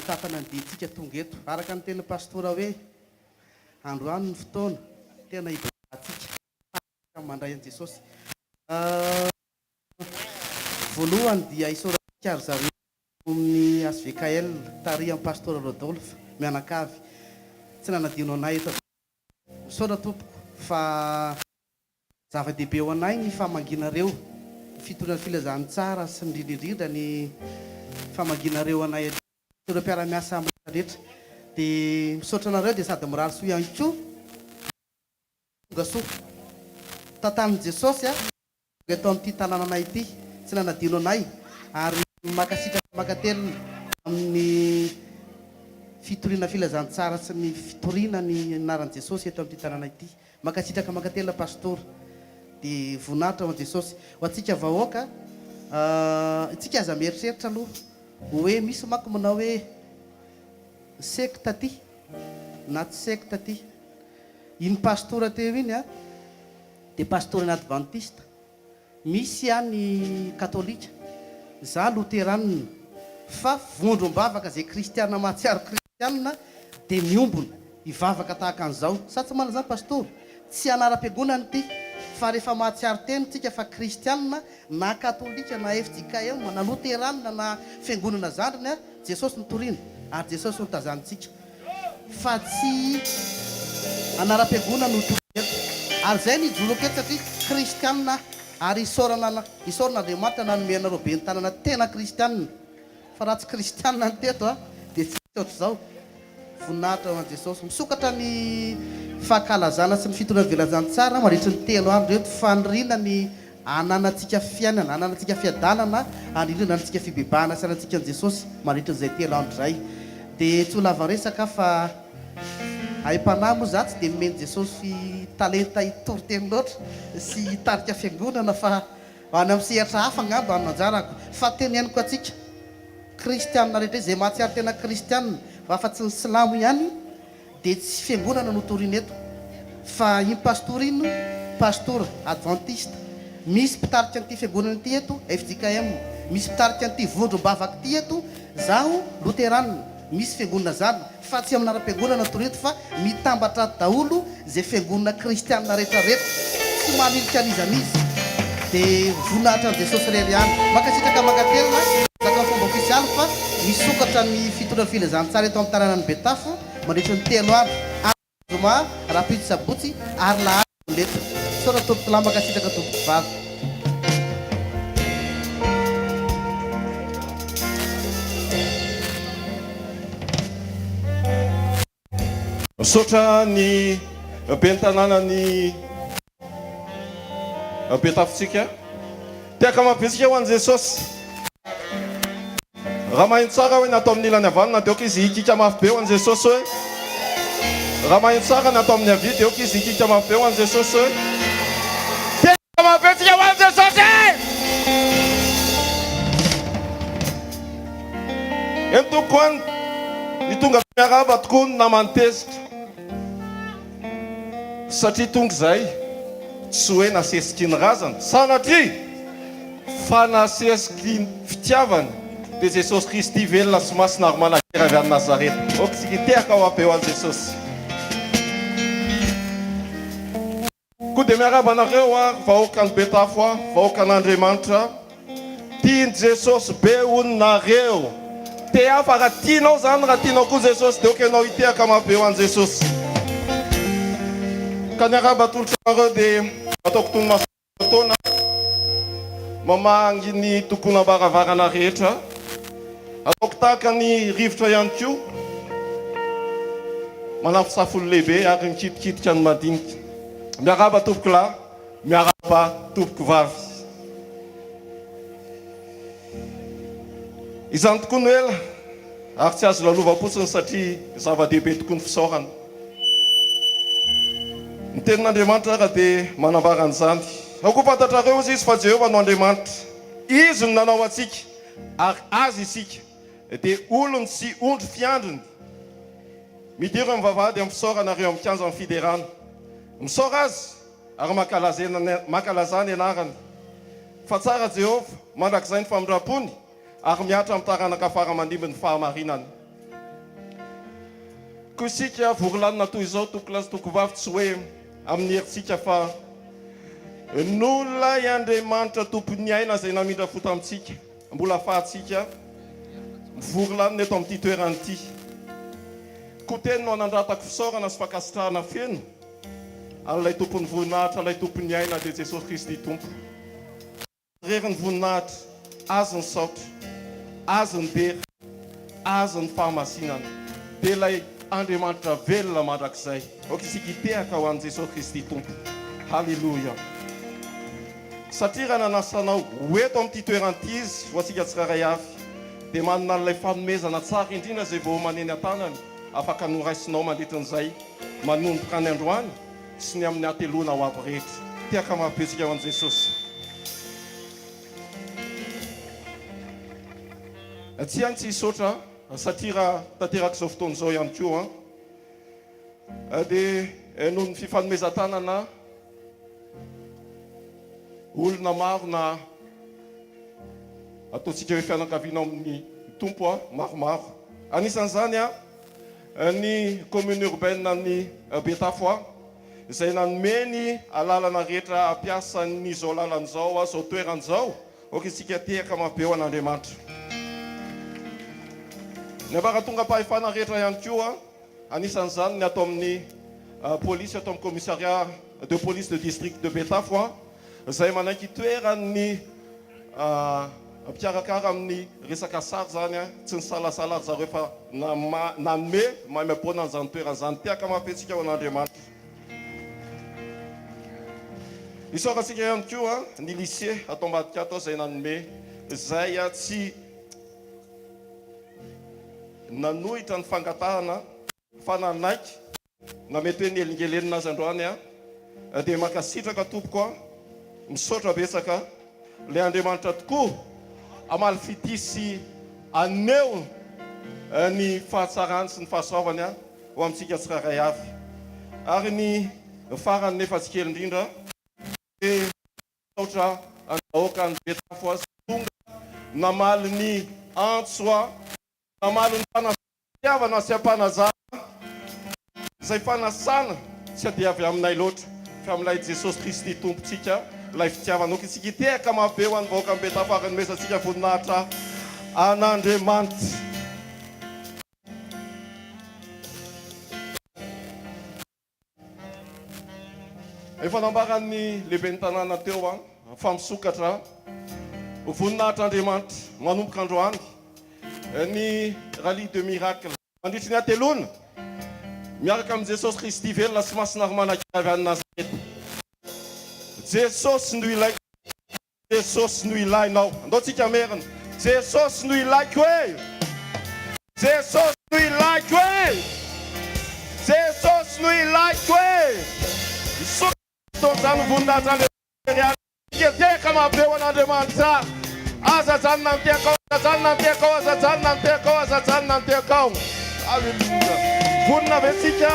mitantana ny diantsika tonga eto. Araka ny tenin'ny Pastora hoe, androany ny fotoana tena hibebahantsika, hahafahana mandray an'i Jesosy. Voalohany dia isaorantsika ry zareo ao amin'ny HVKL, tarihan'i Pastora Rodolphe mianakavy, tsy nanadino anay eto. Misaotra tompoko fa zava-dehibe ho anay ny famangianareo, ny fitoriana ny filazantsara sy indrindra indrindra ny famangianareo anay aty sy ireo mpiara-miasa aminay rehetra. Dia misaotra anareo dia sady mirary soa ihany koa. Tonga soa. Tantanin'i Jesosy a. Tonga eto amin'ity tanànanay ity, tsy nanadino anay ary mankasitraka mankatelina amin'ny fitoriana filazantsara sy ny fitoriana ny anaran'i Jesosy eto amin'ity tanàna ity. Mankasitraka mankatelina Pastora. Dia voninahitra ho an'i Jesosy. Ho antsika vahoaka, isika aza mieritreritra aloha hoe misy manko manao hoe sekta ity na tsy sekta ity. Iny Pastora teo iny a. Dia pastorana advantista, misy any katolika, za loteranina, fa vondrom-bavaka izay kristiana mahatsiaro kristiana dia miombona hivavaka tahaka an'izao, sa tsy marina izany pastora? Tsy anaram-piangonana ity fa rehefa mahatsiaro tena tsika fa kristiana na katolika na fjkm na loteranina na fiangonana zandriny a, Jesosy no torina ary Jesosy no tazanintsika. fa tsy anaram-piangonana no tonga eto. Ary izay no ijoroako eto satria kristianina aho ary isaorana isaorana Andriamanitra nanome anareo ben'ny tanana tena kristianina fa raha tsy kristianina ny teto a dia tsy hisy ohatr'izao. Voninahitra ho an'i Jesosy. Misokatra ny fankalazana sy ny fitondrana velazantsara mandritry ny telo andro eto. Faniriana ny Hananantsika fiainana, hananantsika fiadanana, ary indrindra hananantsika fibebahana sy hanantsika an'i Jesosy mandritra an'izay telo andro izay. Dia tsy ho lava resaka aho fa aim-panahy moa izaho tsy dia nomen'i Jesosy talenta hitory teny loatra sy hitarika fiangonana fa any amin'ny sehatra hafa angamba no anjarako. Fa teneniko antsika kristianina rehetra izay mahatsiaro tena kristianina fa afa-tsy ny silamo ihany, dia tsy fiangonana no toriana eto fa iny pastora iny no pastora adventiste, misy mpitarika an'ity fiangonana ity eto fjkm, misy mpitarika an'ity vondrom-bavaka ity eto, zaho loterana, misy fiangonana zany fa tsy amin'ny anaram-piangonana no toriana eto fa mitambatra ato daholo izay fiangonana kristianina rehetra rehetra, tsy manilika an'iza n'iza, dia voninahitra an'i Jesosy irery ihany. Mankasitraka mankatelina, zaka fomba ofisialy fa misokatra ny fitondrana filazantsara eto amin'ny tanànan'i Betafo mandritry ny telo andro, andro zoma, rahampitso sabotsy ary lahady oleta. Misaotra tompoko lahy mankasitraka tompoko vavy. Misaotra ny ben'ny tanànan'i Betafotsika. Tehaka mafy ho an'i Jesosy. Raha maheno tsara hoe ny ato amin'ny ilany havanana dia aoka izy hikika mafy be ho an'i Jesosy hoe. Raha maheno tsara ny ato amin'ny havia dia aoka izy hikika mafy be ho an'i Jesosy hoe. Tehaka mafy be ho an'i Jesosy! Eny tompoko an, ny tonga miarahaba tokoa ny naman'i Tezitra. Satria tonga izay, tsy hoe nasesiky ny razana, sanatria! Fa nasesiky ny fitiavana, dia Jesosy Kristy velona sy masina ary manan-kery avy any Nazareta. Aoka isika hitehaka ho abe ho an'i Jesosy. Koa dia miarahaba anareo aho ry vahoakan'i Betafo a, vahoakan'Andriamanitra. Tian'i Jesosy be hono nareo. Tehafa raha tianao zany, raha tianao koa Jesosy dia ok ianao hitehaka mafy be ho an'i Jesosy. Ka ny arahaba atolotro anareo dia ataoko toy ny masoandro taona mamangy ny tokonam-baravarana rehetra. Ataoko tahaka ny rivotra ihany koa manafosafo ny lehibe ary mikitikitika ny madinika. Miarahaba tompokolahy. Miarahaba tompoko vavy. Izany tokoa no ela ary tsy azo lalovam-potsiny satria zava-dehibe tokoa ny fisaorana. Ny tenin'Andriamanitra ara dia manambara an'izany. Aoka ho fantatrareo hozy izy fa Jehovah no Andriamanitra. Izy no nanao antsika ary Azy isika, dia olony sy ondry fiandriny. Midiro amin'ny vavahady amin'ny fisaorana ary eo amin'ny kianja amin'ny fiderana. Misaora Azy ary mankalazà ny anarany. Fa tsara Jehovah, mandrakizay ny famindram-pony, ary mihatra amin'ny taranaka fara aman-dimby ny fahamarinany. Koa isika vory lanona toy izao, tompokolahy sy tompokovavy, tsy hoe amin'ny herintsika fa noho ilay Andriamanitra Tompon'ny aina izay namindra fo tamintsika, mbola afahantsika mivory lanona eto amin'ity toerana ity. Koa teny no anandratako fisaorana sy fankasitrahana feno an'ilay Tompon'ny voninahitra, ilay Tompon'ny aina, dia Jesosy Kristy Tompo. Irery ny voninahitra, Azy ny saotra, Azy ny dera, Azy ny fahamasinana, dia ilay Andriamanitra velona mandrakizay. Aoka isika hitehaka ho an'i Jesosy Kristy Tompo. Haleloia! Satria raha nanasa anao ho eto amin'ity toerana ity Izy, ho antsika tsirairay avy, dia manana an'ilay fanomezana tsara indrindra izay vao maneny an-tanany, afaka noraisinao mandritrin'izay manomboka any androany, sy ny amin'ny hateloana ho avy rehetra. Tehaka mafy betsaka ho an'i Jesosy. Tsy any tsy hisaotra satria raha tanteraka izao fotoana izao ihany koa dia noho ny fifanomezan-tanana olona maro na ataontsika hoe fianakaviana ao amin'ny Tompo maromaro. Anisan'izany Ny commune urbaine an'i Betafo izay nanome ny alalana rehetra hampiasa an'izao lalana izao, izao toerana izao. Aoka isika tehaka mafy be ho an'Andriamanitra. Ny ambaratongam-pahefana rehetra ihany koa, anisan'izany ny ato amin'ny polisy ato amin'ny commissariat de police de district de Betafo izay manaiky itoeran'ny mpikarakara amin'ny resaka sary izany, tsy nisalasala ry zareo fa nanome maimaimpoana an'izany toerana izany. Tehaka mafy antsika ho an'Andriamanitra. Isaorantsika ihany koa ny lycée ato ambadika ato izay nanome izay tsy nanohitra ny fangatahana fa nanaiky Na mety hoe nelingelenina aza androany aho dia mankasitraka tompoko a! Misaotra betsaka ilay Andriamanitra tokoa hamaly fitia sy haneho ny fahatsarany sy ny fahasoavany ho amintsika tsirairay avy. Ary ny farany nefa tsy kely indrindra dia misaotra ny vahoakan'i Betafo izay tonga namaly ny antso namaly ny fanasana. Fitiavana sy am-panajana izay fanasana tsy dia avy aminay loatra fa amin'ilay Jesosy Kristy Tompontsika ilay fitiavana. Aoka isika hitehaka mafy be ho an'ny vahoakan'i Betafo ary hanomezantsika voninahitra an'Andriamanitra. Efa nambaran'ny lehiben'ny tanàna teo fa misokatra ho voninahitr'Andriamanitra manomboka androany ny Rallye de Miracle. Mandritry ny hateloana, miaraka amin'i Jesosy Kristy velona sy masina ary manan-kery avy any Nazareta. Jesosy no ilaiko. Jesosy no ilainao. Andao tsika hamerina. Jesosy no ilaiko e! Jesosy no ilaiko e! Jesosy no ilaiko e! Misaotra fotoana izany ho voninahitr'Andriamanitra. Tehaka mafy ho an'Andriamanitra. Aza ajanona ny tehakao, aza ajanona ny tehakao, aza ajanona ny tehakao, aza ajanona ny tehakao. Aleloia. Vonona ve tsika?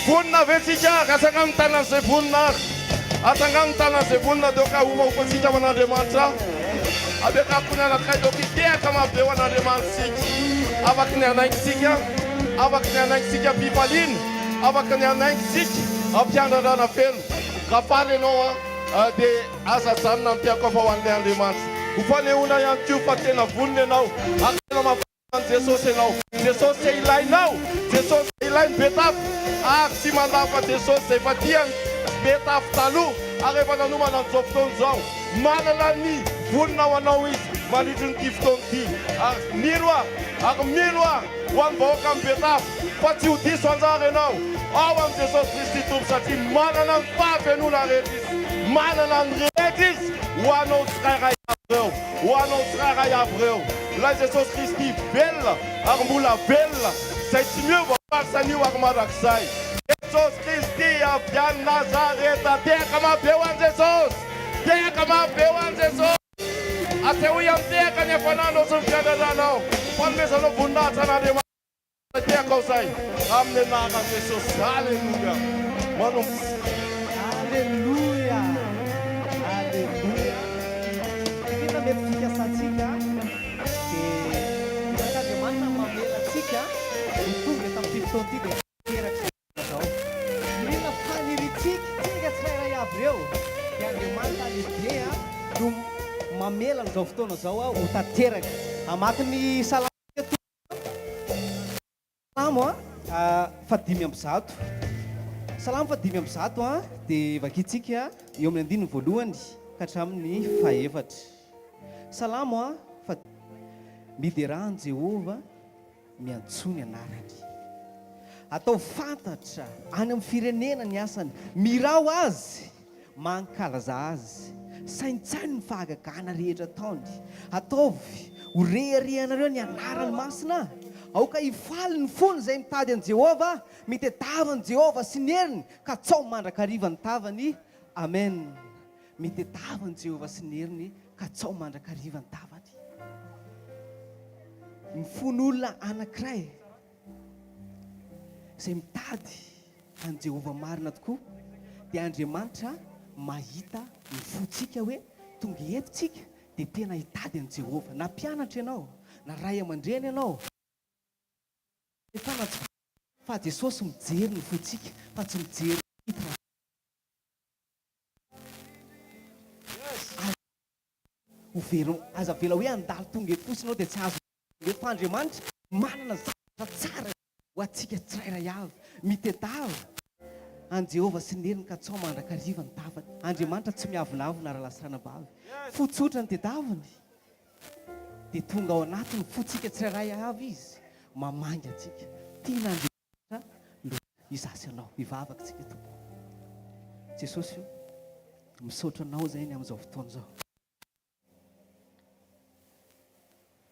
Vonona ve tsika? Atsangano ny tanan'izay vonona ary. Atsangano ny tanan'izay vonona dia aoka hofahofantsika ho an'Andriamanitra. Apetrako ny anankiray dia aoka hitehaka mafy be ho an'Andriamanitra isika. Afaky ny hanainga isika, afaky ny hanainga isika am-pifaliana, afaky ny hanainga isika am-piandrandrana feno. Raha faly ianao dia aza ajanona ny tehakao fa ho an'ilay Andriamanitra. Ho fanehoana ihany koa fa tena vonona ianao ary tena mahafantarana an'i Jesosy ianao. Jesosy izay ilainao, Jesosy izay ilain'i Betafo, ary tsy mandà fa Jesosy izay efa tian'i Betafo taloha ary efa nanomana an'izao fotoana izao. Manana ny vonona ho anao Izy mandritry ny ity fotoana ity. Ary mino aho, ary mino aho ho an'ny vahoakan'i Betafo fa tsy ho diso anjara ianao ao amin'i Jesosy Kristy Tompo satria manana ny fahafenoana rehetra Izy. Manana ny rehetra Izy ho anao tsirairay avy ireo. Ho anao tsirairay avy ireo. Ilay Jesosy Kristy velona ary mbola velona, izay tsy miova omaly sy anio ary mandrakizay. Jesosy Kristy avy any Nazareta. Tehaka mafy be ho an'i Jesosy! Tehaka mafy be ho an'i Jesosy! Asehoy amin'ny tehaka ny hafananao sy ny fiandrandranao. Fanomezanao voninahitra an'Andriamanitra. Tehaka ao zay amin'ny anaran'i Jesosy. Aleloia. Manomboka. Aleloia. Aleloia. Inona mety fikasantsika dia irak'Andriamanitra mamela antsika ho tonga eto amin'ity. fotoana ity dia tanteraka izao zavatra izao. Inona faniriantsika, tsika tsirairay avy ireo, dia Andriamanitra lehibe no mamela an'izao fotoana izao ho tanteraka. Hamaky ny salamo isika tompoko. Salamo fahadimy amby zato. Salamo fahadimy amby zato dia vakintsika eo amin'ny andininy voalohany ka hatramin'ny fahefatra. Salamo fa Miderà an'i Jehovah, miantsoa ny anarany. Ataovy fantatra any amin'ny firenena ny asany. Miraho azy, mankalazà azy. Saintsaino ny fahagagana rehetra ataony. Ataovy ho reharehanareo ny anarany masina. Aoka hifaly ny fon'izay mitady an'i Jehovah. Mitedava an'i Jehovah sy ny heriny, ka tsao mandrakariva ny tavany. Amen. Mitedava an'i Jehovah sy ny heriny, ka tsao mandrakariva ny tavany. Ny fon'olona anankiray izay mitady an'i Jehovah marina tokoa, dia Andriamanitra mahita ny fontsika hoe tonga eto tsika dia tena hitady an'i Jehovah. Na mpianatra ianao, na ray aman-dreny ianao, fahefana tsy fa Jesosy mijery ny fontsika fa tsy mijery ny titre. Ho very, aza avela hoe handalo tonga eto fotsiny ianao dia tsy azo tonga eto fa Andriamanitra manana zavatra tsara ho antsika tsirairay avy. Mitedava an'i Jehovah sy ny heriny ka tsao mandrakariva ny tavany. Andriamanitra tsy miavonavona rahalahy sy ranabavy. Fo tsotra ny tedaviny dia tonga ao anatin'ny fontsika tsirairay avy Izy mamangy antsika. Tian'Andriamanitra loatra izaho sy ianao. Hivavaka isika Tompoko. Jesosy o, misaotra Anao izay ny amin'izao fotoana izao.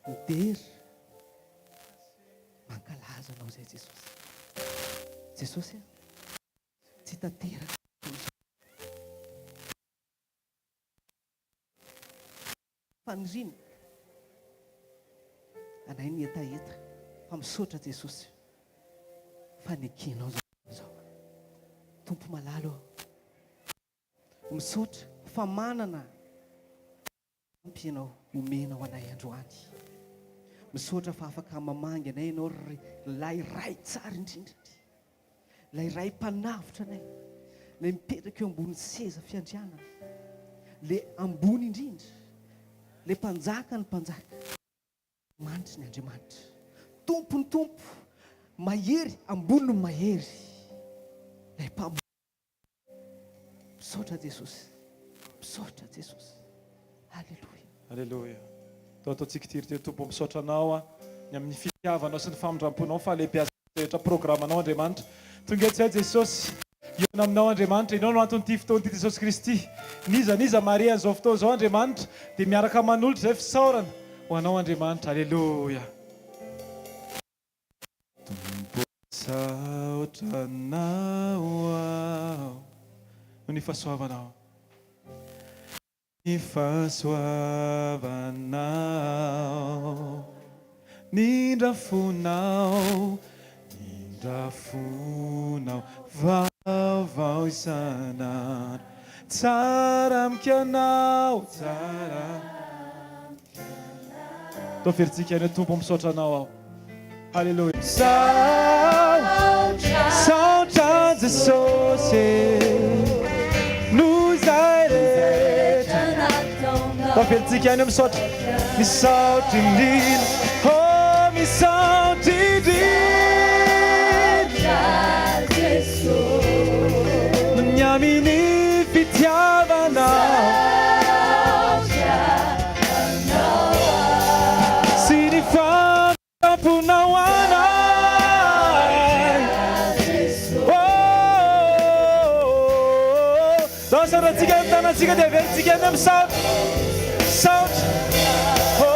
Midera, mankalaza Anao izay Jesosy. Jesosy a, tsy tanteraka Faniriana anay ny hetaheta fa misaotra Jesosy fa nekenao izao fotoana izao. Tompo malala ô, misaotra fa manana ampy Ianao omenao anay androany. Misaotra fa afaka mamangy anay Ianao ry Ilay Ray tsara indrindra. Ilay Ray mpanavotra anay, ilay mipetraka eo ambonin'ny seza fiandrianana, ilay ambony indrindra, ilay mpanjaka ny mpanjaka, Andriamanitry ny Andriamanitra, Tompon'ny tompo, mahery ambonin'ny mahery, ilay Mpamonjy. Misaotra Jesosy. Misaotra Jesosy. Aleloia. Aleloia. Tao ataontsika ity ry teo Tompo misaotra anao aho ny amin'ny fitiavanao sy ny famindramponao fahalehibiazan'ny rehetra programanao Andriamanitra. Tonga eto izahay Jesosy. Hihaona aminao Andriamanitra. Ianao no anton'ity fotoana ity Jesosy Kristy. N'iza n'iza mahare an'izao fotoana izao Andriamanitra dia miaraka manolotra izay fisaorana ho anao Andriamanitra. Aleloia. Tompo misaotra Anao aho noho ny fahasoavanao. Ny fahasoavanao, ny indrafonao, ny indrafonao vaovao isan'andro. Tsara amiko Ianao, tsara. Toa verintsika any Tompo misaotra anao aho. Haleloia. Misaotra Jesosy noho izay rehetra. Toa verintsika any misaotra. Misaotra indrindra. Oh, misaotra indrindra. Ny amin'ny fitiavanao. Sy ny famindram-ponao anay. Oh, Dansaratsika ny tanantsika dia averintsika any amin'ny saotra. Saotra. Oh,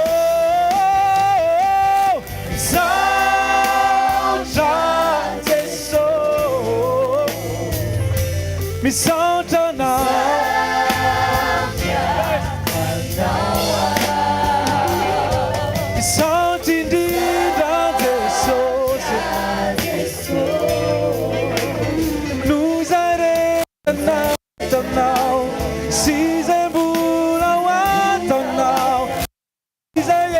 misaotra Jeso. Misaotra Anao. Misaotra indrindra Jesosy. Noho izay rehetra nataonao sy izay mbola ho ataonao. Izay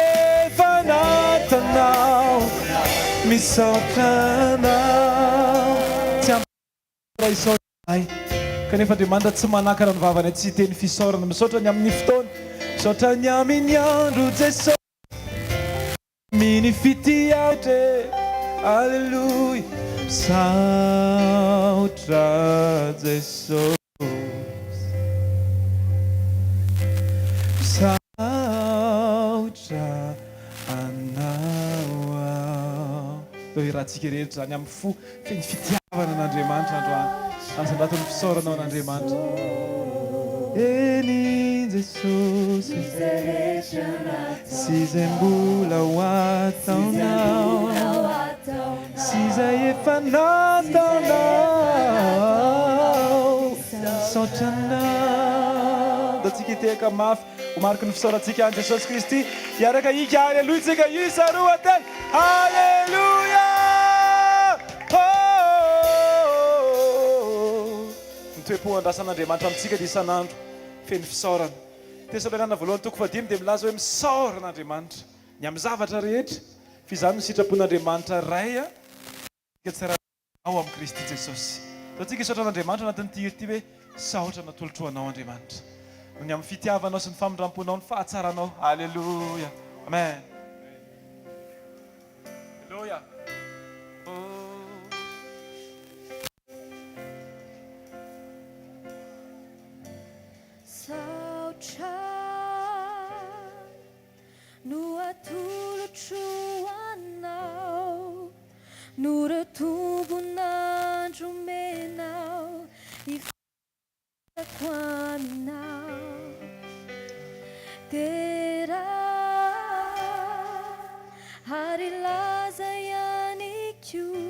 efa nataonao. Misaotra. Misaotra Anao. Tsy ampy raha hisaotra ahy. Kanefa Andriamanitra tsy manakana ny vavanay tsy hiteny fisaorana. Misaotra ny amin'ny fotoana. Misaotra ny amin'ny andro Jesosy. Amin'ny fitiavana e. Aleloia. Misaotra Jesosy. Misaotra Anao aho. Atao hirahantsika rehetra izany amin'ny fo feno fitiavana an'Andriamanitra androany. Asandrato ny fisaorana ho an'Andriamanitra. Eny Jesosy sy izay mbola ho ataonao sy izay efa nataonao. Misaotra Anao. Ndao tsika hitehaka mafy. Ho mariky ny fisaorantsika an'i Jesosy Kristy, hiaraka hika Haleloia tsika, isa, roa, telo, Haleloia! Oh! Ny toe-po andrasan'Andriamanitra amintsika dia isan'andro feno fisaorana. Tesalonianina voalohany toko fahadimy dia milaza hoe misaora an'Andriamanitra ny amin'ny zavatra rehetra, fa izany no sitrapon'Andriamanitra Ray antsika tsirairay. Ao amin'i Kristy Jesosy. Ataontsika hisaotra an'Andriamanitra anatin'ity hira ity hoe, Saotra natolotro ho Anao Andriamanitra. Noho ny amin'ny fitiavanao sy ny famindram-ponao, ny fahatsaranao. Aleloia. Amen. Aleloia. Oh. Saotra no atolotro anao. Noho ireo tombon'andro omenao hifandraisako aminao. Dera ary laza ihany koa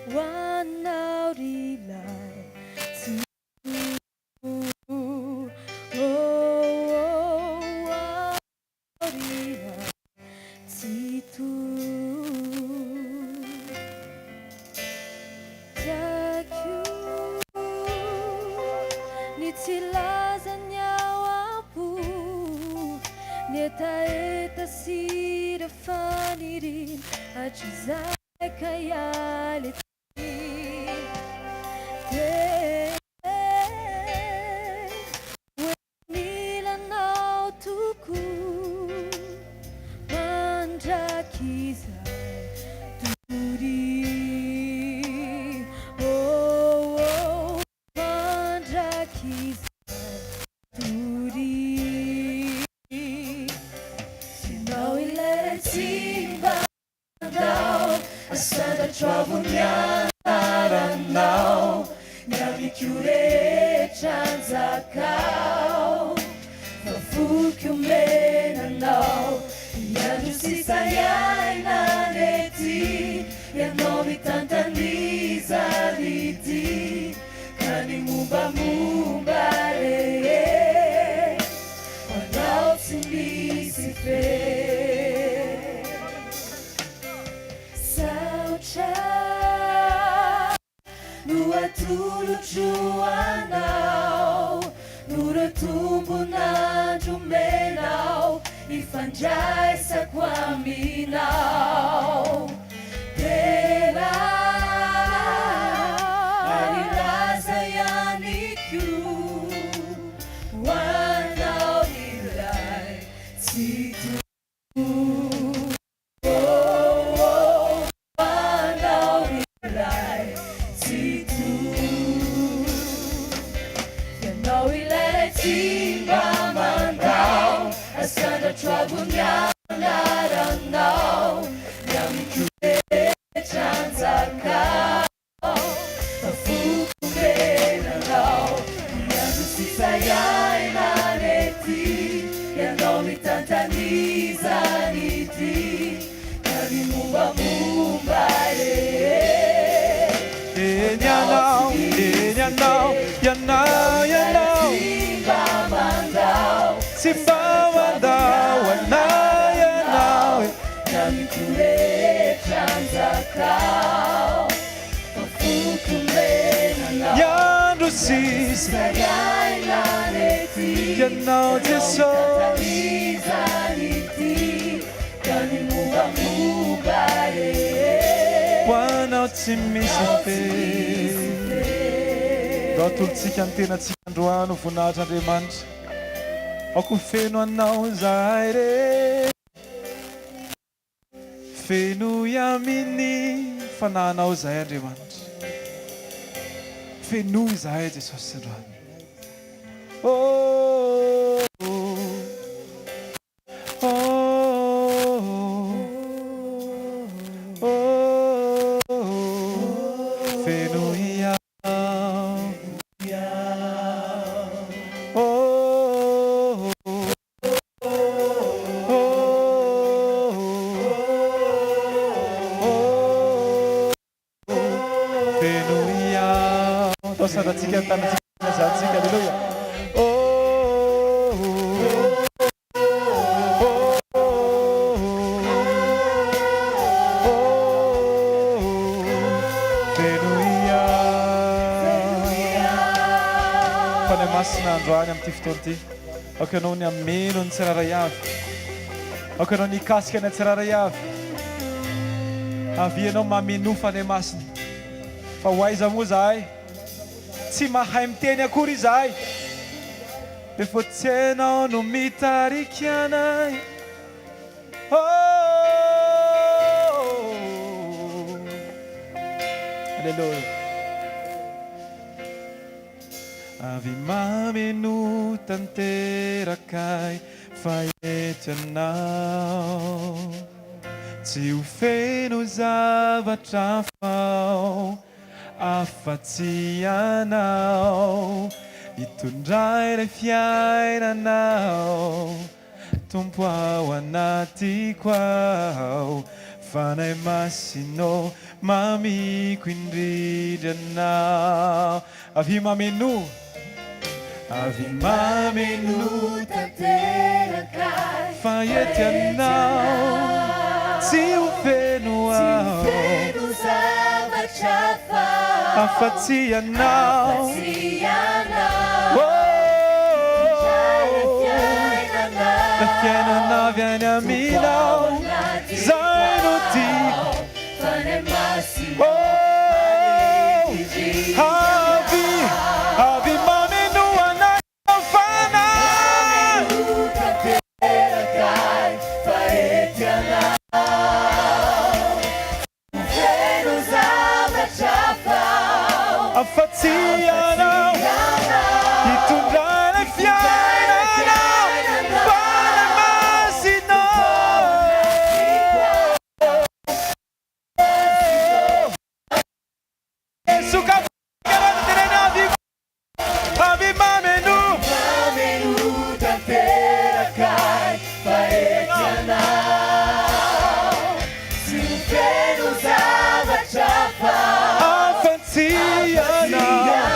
ho anao ry ilay Tsitoha. Oh, oh, oh. Tiako ny tsy hilaza ny ao am-po, ny hetaheta sy ireo faniriana hatrizay ka hiala ety. Dia Mila anao tokoa mandrakizay doria oh oh mandrakizay doria. Ianao ilay ray tsy mba mandao, asandratra avo ny anaranao, ny amiko rehetra anjakao, fa voky omena anao, ny andro sisa iainana ety, ianao mitantana izany ity, ka ny mombamomba rehetra ho anao tsy misy fetra. Saotra no atolotro anao, noho ireo tombon'andro omenao ifandraisako aminao. Dera ary laza ihany koa ho anao ilay Tsitoha. Eny ianao, eny ianao, ianao, ianao Tsy mba mandao anay ianao e. Ny andro sisa Ianao Jesosy. Ho anao tsy misy fetra. Ndao atolotsika ny tenantsika androany ho voninahitr'Andriamanitra. Aoka ho feno anao izahay re. Fenoy amin'ny fanahinao izahay Andriamanitra. Fenoy izahay Jesosy androany. Oh, oh, oh, oh, oh, fenoy aho. Oh, oh, Fanahy Masina androany amin'ity fotoana ity. Aoka Ianao ny hameno ny tsirairay avy. Aoka Ianao ny hikasika ny tsirairay avy. Avia Ianao mamenoa Fanahy Masina. Fa ho aiza moa izahay? Tsy mahay miteny akory izahay. Nefa tsy Ianao no mitarika anay. Oh! Alléluia. Avy mameno tanteraka ahy fa eto ianao. Tsy ho feno zavatra hafa aho afa-tsy ianao. Itondray ilay fiainanao. Tompo ao anatiko ao, Fanahy Masina ô, mamiko indrindra Anao. Avia mamenoa, avia mamenoa tanteraka ahy, fa ety Anao, tsy ho feno aho, tsy ho feno zavatra hafa aho, afa-tsy Ianao, afa-tsy Ianao. Ilay fiainana avy any aminao, zay no tiako. Oh, avy, avy mameno anay fanahy. Afa-tsy ianao hitondra ilay fiainana Fanahy Masina. Sokafy ny avy Avy mameno. Mameno tanteraka ahy fa eto ianao. Tsy ho feno zavatra hafa. Afa-tsy ianao.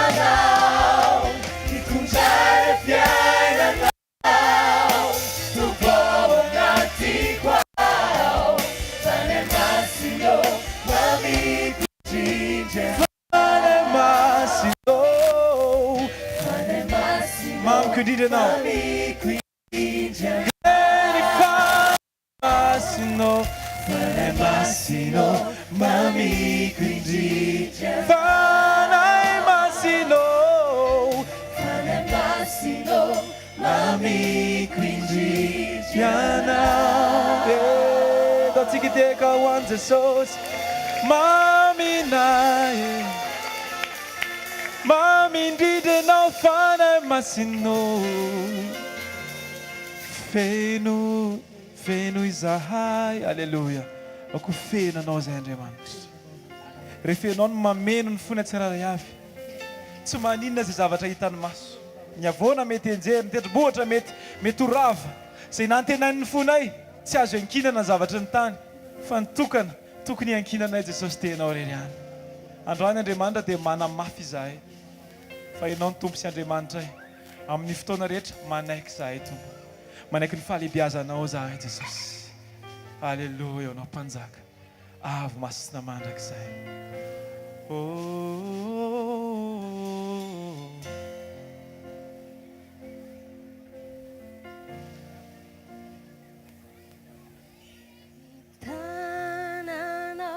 Hitondra ilay fiainana. Tompo ao anatiko ao. Fanahy Masina ô, mamiko indrindra. Fanahy Masina ô, mamiko indrindra Ianao. Eny Fanahy Masina ô, Fanahy Masina ô, mamiko indrindra. Fanahy Masina ô, mamiko indrindra Ianao. Eh, Ataontsika hitehaka ho an'i Jesosy. Maminay, mamy indrindra Ianao Fanahy Masina ô. Feno, feno izahay. Aleloia. Aoka ho feno Anao izahay Andriamanitra. Rehefa Ianao no mameno ny fonay tsirairay avy. Tsy maninona izay zavatra hitan'ny maso. Ny havoana mety hianjera, ny tendrombohitra mety mety ho rava. Izay nantenain'ny fonay, tsy azo iankinana ny zavatry ny tany, fa ny tokana tokony hiankinanay Jesosy dia Ianao irery ihany. Androany Andriamanitra dia manamafy izahay fa Ianao no Tompo sy Andriamanitray. Amin'ny fotoana rehetra manaiky izahay Tompo. Manaiky ny fahalehibiazanao izahay Jesosy. Aleloia, Ianao Mpanjaka. Avo masina mandrakizay. Oh. Tananao.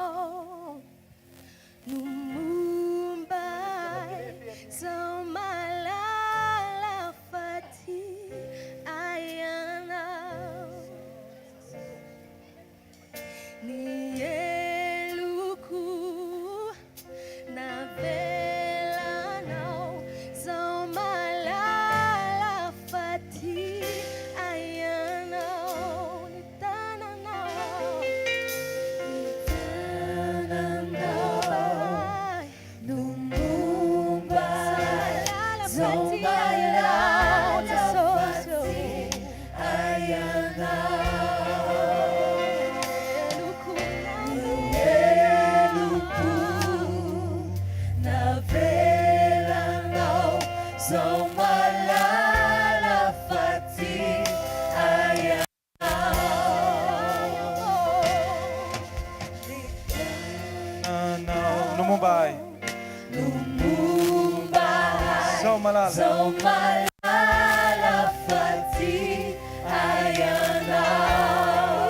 No momba ahy. No momba ahy. Zao malala. Zao malala fa tia ahy ianao.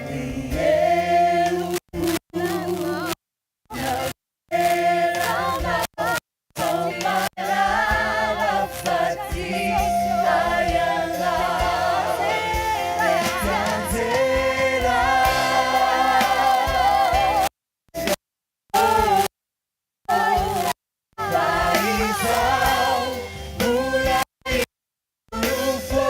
Ny heloko navelanao. Zao malala fa tia ahy ianao. Mety anjera. Fa izaho mbola nofo.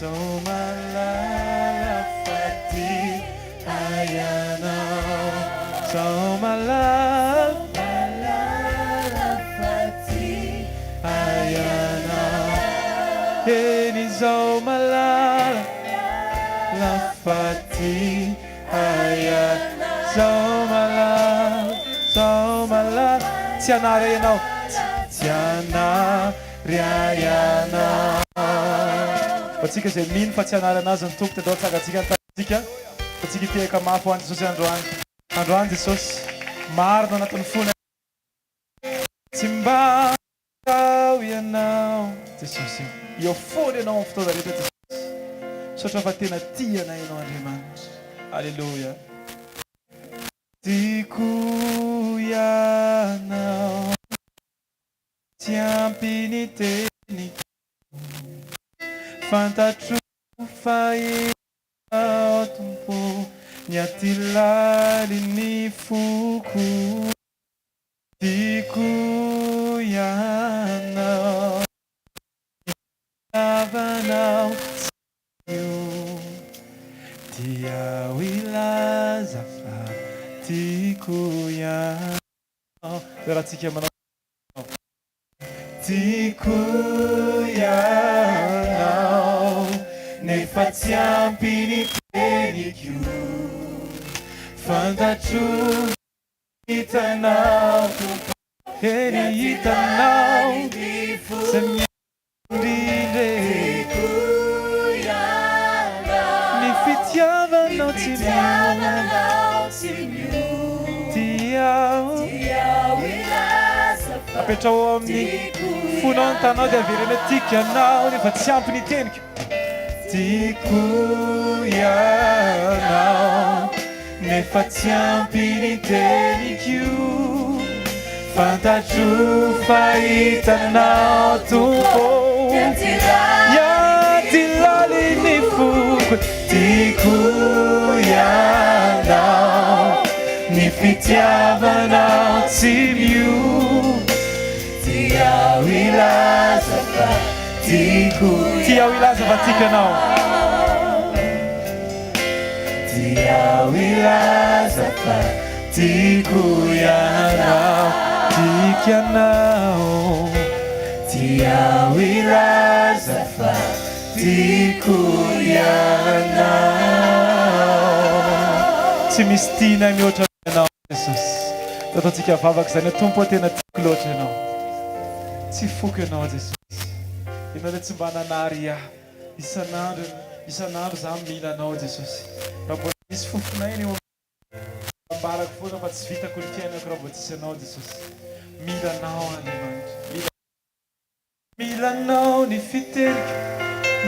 Zao malala fa tia ahy ianao. Zao malala fa tia ahy ianao. Eny izao malala fa tia ahy ianao. Zao malala, zao malala. Tsy hanary ahy ianao. Tsy hanary ahy ianao. Ho antsika izay mino fa tsy hanary anazy ny Tompo dia ndao hatsangantsika ny tanantsika fa tsika hitehaka mafy ho an'i Jesosy androany. Androany Jesosy, marina anatin'ny fony. Tsy mba tao ianao Jesosy o. Eo foana ianao amin'ny fotoana rehetra Jesosy. Misaotra fa tena tia anay ianao Andriamanitra. Aleloia. Tiako ianao. Tsy ampy ny teniko. Fantatro fa ianao Tompo ny aty lalin'ny foko. Tiako ianao, ny fitiavanao tsy io. Dia ho hilaza fa tiako ianao. Raha tsika manao. Tiako ianao nefa tsy ampy ny teniko. Fantatro hitanao Tompo, eny hitanao izay miandry Tiako ianao Ny fitiavanao ny tsy miova. fitiavanao tsy miova. Tia aho. Tia aho hilaza fa Apetraho ao amin'ny tiako fonao ny tanao dia avereno ianao. hoe tiako ianao nefa tsy ampy ny teniko. Tiako ianao nefa tsy ampy ny teniko. Fantatro fa hitanao Tompo. Aty lalin'ny foko. Tiako ianao ny fitiavanao tsy miova. Tia aho hilaza fa tiako Tia aho hilaza fa tiako ianao. Tia aho hilaza fa tiako ianao. Tiako ianao. Tia aho hilaza fa tiako ianao. Tsy misy tianay mihoatra ianao Jesosy. Ataontsika vavaka izany hoe Tompo tena tiako loatra ianao. Tsy foko ianao Jesosy. Ianao ilay tsy mba nanary ahy. Isan'andro isan'andro za mila anao Jesosy. Raha mbola misy fofon'aina eo ambarako foana fa tsy vitako ny fiainako raha vao tsisy anao Jesosy. Mila anao Andriamanitra. Mila Mila anao ny fiteniko,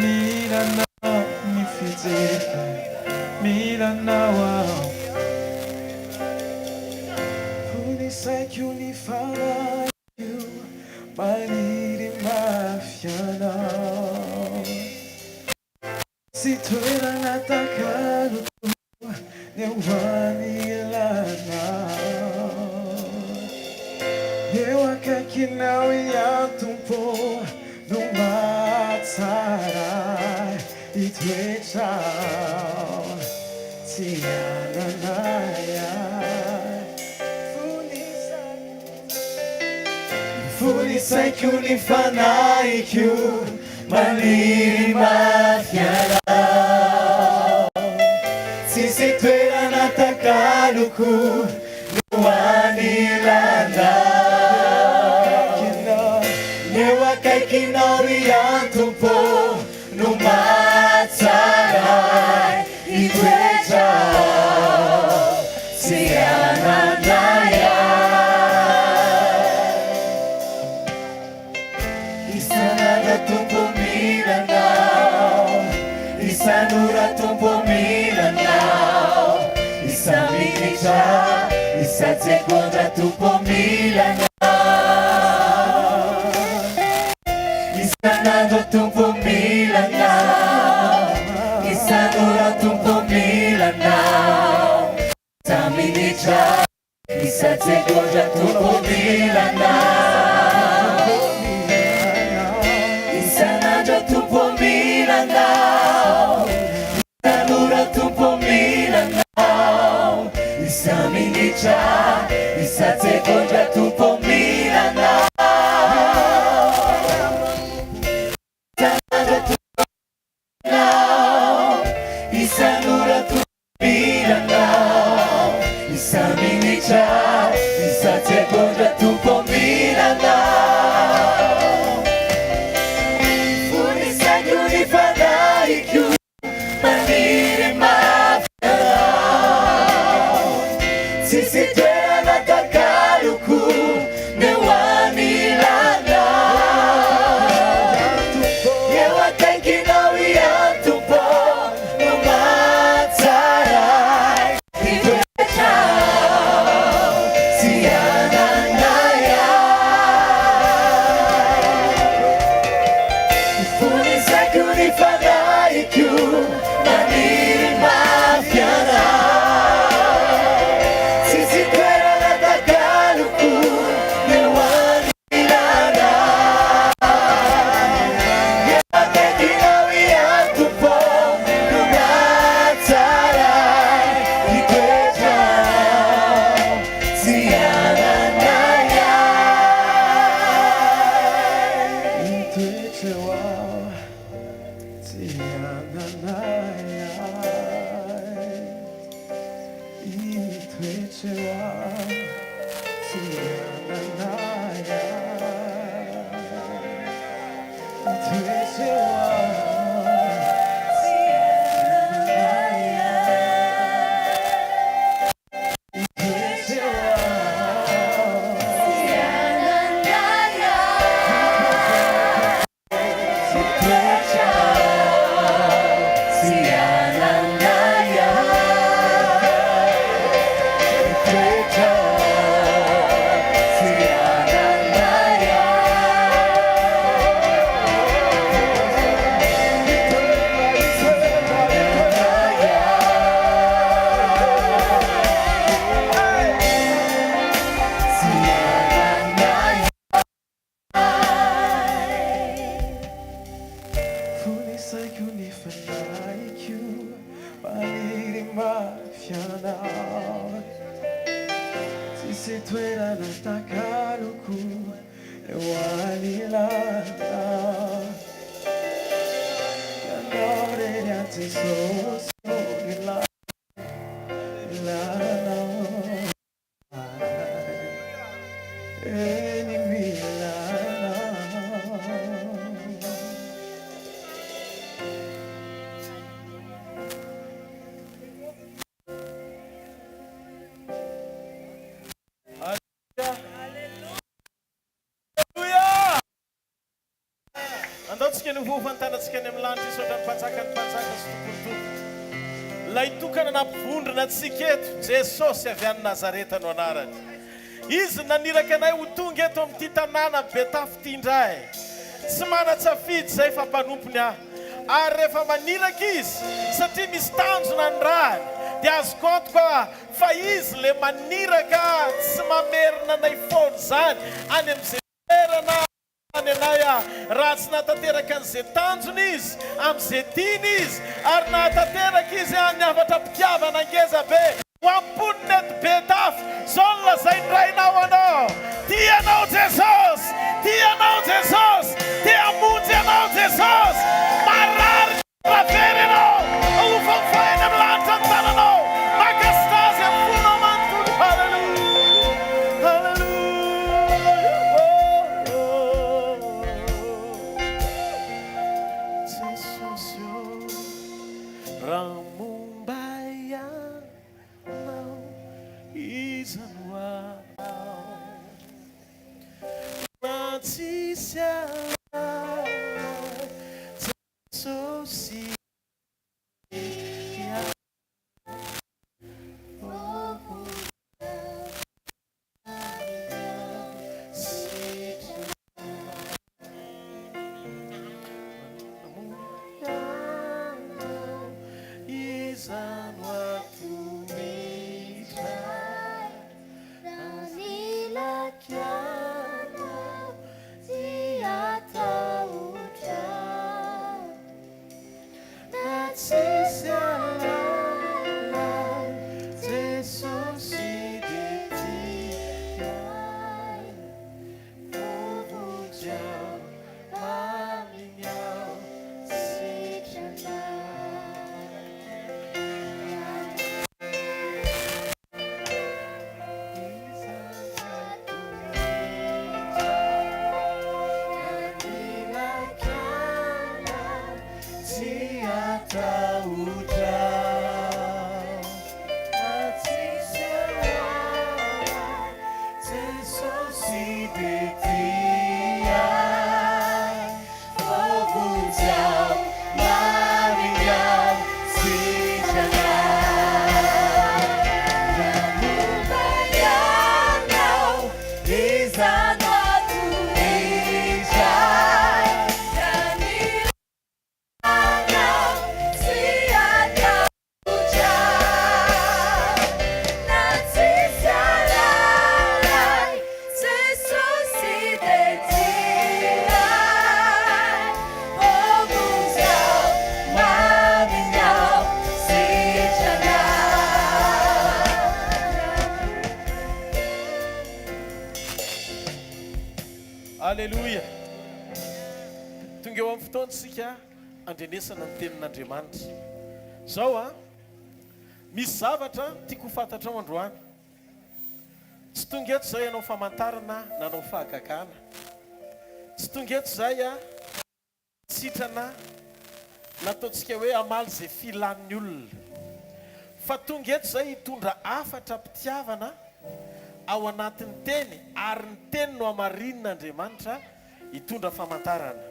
mila anao ny fijeriko, mila anao aho. Fony saiko ny fanahiko maniry mafy anao. Tsy toerana takaloko ny eo anilanao. Eo akaikinao ihany Tompo no mahatsara hitoetra aho. Tsy hananay ahy. Fony saiko. Fony saiko ny fanahiko maniry mafy anao. Tsisy toerana takaloko no anilanao. Eo akaikinao ry Tompo no mahatsara hitoetra aho. Tsy hananay ahy. Isan'andro Tompo mila anao, isan'ora Tompo mila anao, isa-minitra, isa-tsegondra Tompo mila anao. Isan'andro Tompo mila anao, isan'ora Tompo mila anao, isa-minitra, isa-tsegondra Tompo mila anao. Isan'andro Tompo mila anao, isan'ora Tompo mila anao, isa-minitra, isa-tsegondra Tompo mila anao. Isan'andro Tompo mila anao, isan'ora Tompo mila anao, isa-minitra, isa-tsegondra Tompo mila. Eo anilanao. Ianao irery ihany Jesosy no ilanao. Eny mila anao. Aleloia! Andao tsika nihofa ny tanantsika any amin'ny lanitra hisaotra ny Mpanjakan'ny mpanjaka sy Tompon'ny tompo. Ilay tokana nampivondrona antsika eto, Jesosy avy any Nazareta no anarany. Izy no naniraka anay ho tonga eto amin'ity tanàna Betafo ity indray. Tsy manan-tsafidy izay fa mpanompony aho. Ary rehefa maniraka Izy, satria misy tanjona ny rany, dia azoko antoka fa Izy le maniraka tsy mamerina anay foana izany any amin'izay toerana any anay raha tsy nahatanteraka an'izay tanjony Izy, amin'izay tiany Izy, ary nahatanteraka Izy ny hafatra am-pitiavana ngeza be ho an'ny mponina eto Betafo. Izao no lazain'ny Rainao anao, Tia anao Jesosy! Tia anao Jesosy! Te hamonjy anao Jesosy! Marary Raha very ianao, hofaofainy amin'ny lanitra ny tananao. Mankasitraha Azy amin'ny fonao manontolo. Haleloia! Haleloia! Oh, oh, oh. Jesosy ô, raha momba Ianao, iza no hanao? Na tsisy ahy. Tsy hatahotra na tsisy alala Jesosy dia tia ahy Vonjy aho aminy aho sitrana. Aleloia! Tonga eo amin'ny fotoana isika andrenesana ny tenin'Andriamanitra. Izao an, misy zavatra tiako ho fantatrao androany. Tsy tonga eto izahay hanao famantarana na hanao fahagagana. Tsy tonga eto izahay sitrana na ataontsika hoe hamaly izay filan'ny olona. Fa tonga eto izahay hitondra hafatra am-pitiavana ao anatin'ny Teny ary ny Teny no hamarinin'Andriamanitra hitondra famantarana.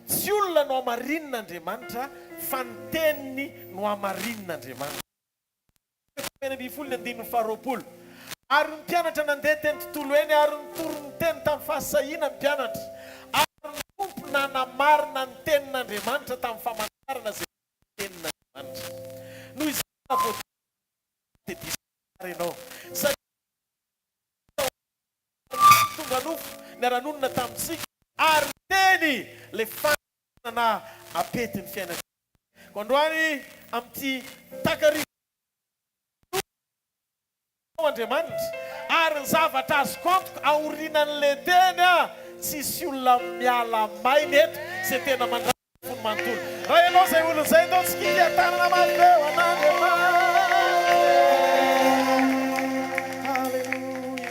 Tsy olona no hamarinin'Andriamanitra fa ny Teniny no hamarinin'Andriamanitra. Toko 16 ny andininy faharoapolo. Ary ny mpianatra nandeha teny tontolo eny ary nitory ny teny tamin'ny fahasahiana ny mpianatra, ary ny Tompo nanamarina ny tenin'Andriamanitra tamin'ny famantarana izay tenin'Andriamanitra. Noho izany raha vao dia diso tsara ianao, satria tonga nofo niara-nonina tamintsika ary ny teny ilay fanana apety ny fiainantsika. Koa androany amin'ity takariva ity, Andriamanitra, ary ny zavatra azoko antoka aorianan'ilay teny Tsisy olona miala maina eto izay tena mandray ny fony manontolo. Raha ianao izay olona izay, ndao tsy kilia-tanana mafy be ho an'Andriamanitra. Haleloia.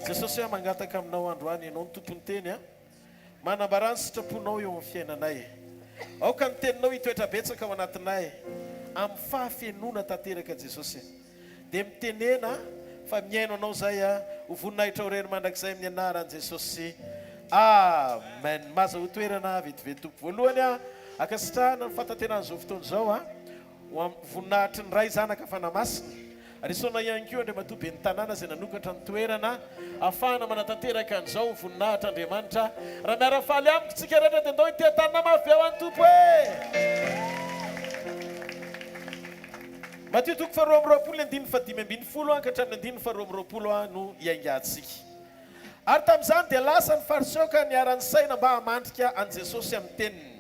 Jesosy aho mangataka aminao androany, ianao no tompon'ny teny a. Manambarà ny sitraponao eo amin'ny fiainanay. Aoka ny teninao hitoetra betsaka ao anatinay amin'ny fahafenoana tanteraka Jesosy. Dia mitenena fa mihaino anao zay a, ho voninahitrao irery mandrakizay amin'ny anaran'i Jesosy. Amen. Mazahoa toerana vetivety tompoko. Voalohany a, ankasitrahana ny fahatanterahan'izao fotoana izao a. Ho amin'ny voninahitry ny Ray, Zanaka, Fanahy Masina. Ary isaorana ihany koa Andriamatoa Ben'ny Tanàna izay nanokatra ny toerana ahafahana manatanteraka an'izao ho voninahitr'Andriamanitra. Raha miara-faly amiko tsika rehetra dia ndao hiteha-tanana mafy be ho an'ny Tompo e! Matio toko faharoa amby roapolo ny andininy fahadimy ambin'ny folo ka hatramin'ny andininy faharoa amby roapolo no hiaingantsika. Ary tamin'izany dia lasa ny Fariseo ka niara-nisaina mba hamandrika an'i Jesosy amin'ny teniny.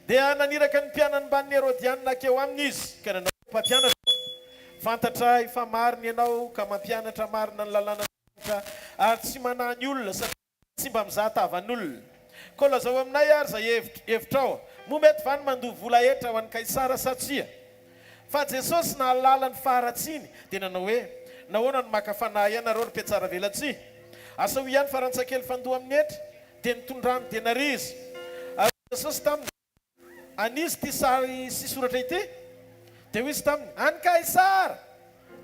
Dia naniraka ny mpianany mbamin'ny Herodianina hankeo aminy izy, ka nanao hoe, Mpampianatra ô, fantatray fa marina ianao ka mampianatra marina ny lalàn'Andriamanitra ary tsy manahy ny olona, satria tsy mba mizaha tavan'olona. Koa lazao aminay àry izay hevitrao, moa mety va ny mandoa vola hetra ho an'i Kaisara sa tsia? Fa Jesosy nahalala ny faharatsiany, dia nanao hoe, Nahoana no maka fanahy ianareo, ry mpihatsaravelatsihy? Asahoy ihany farantsakely fandoa amin'ny hetra. Dia nitondrany denaria izy. Ary hoy Jesosy taminy, An'iza ity sary sy soratra ity? Dia hoy izy taminy, An'i Kaisara!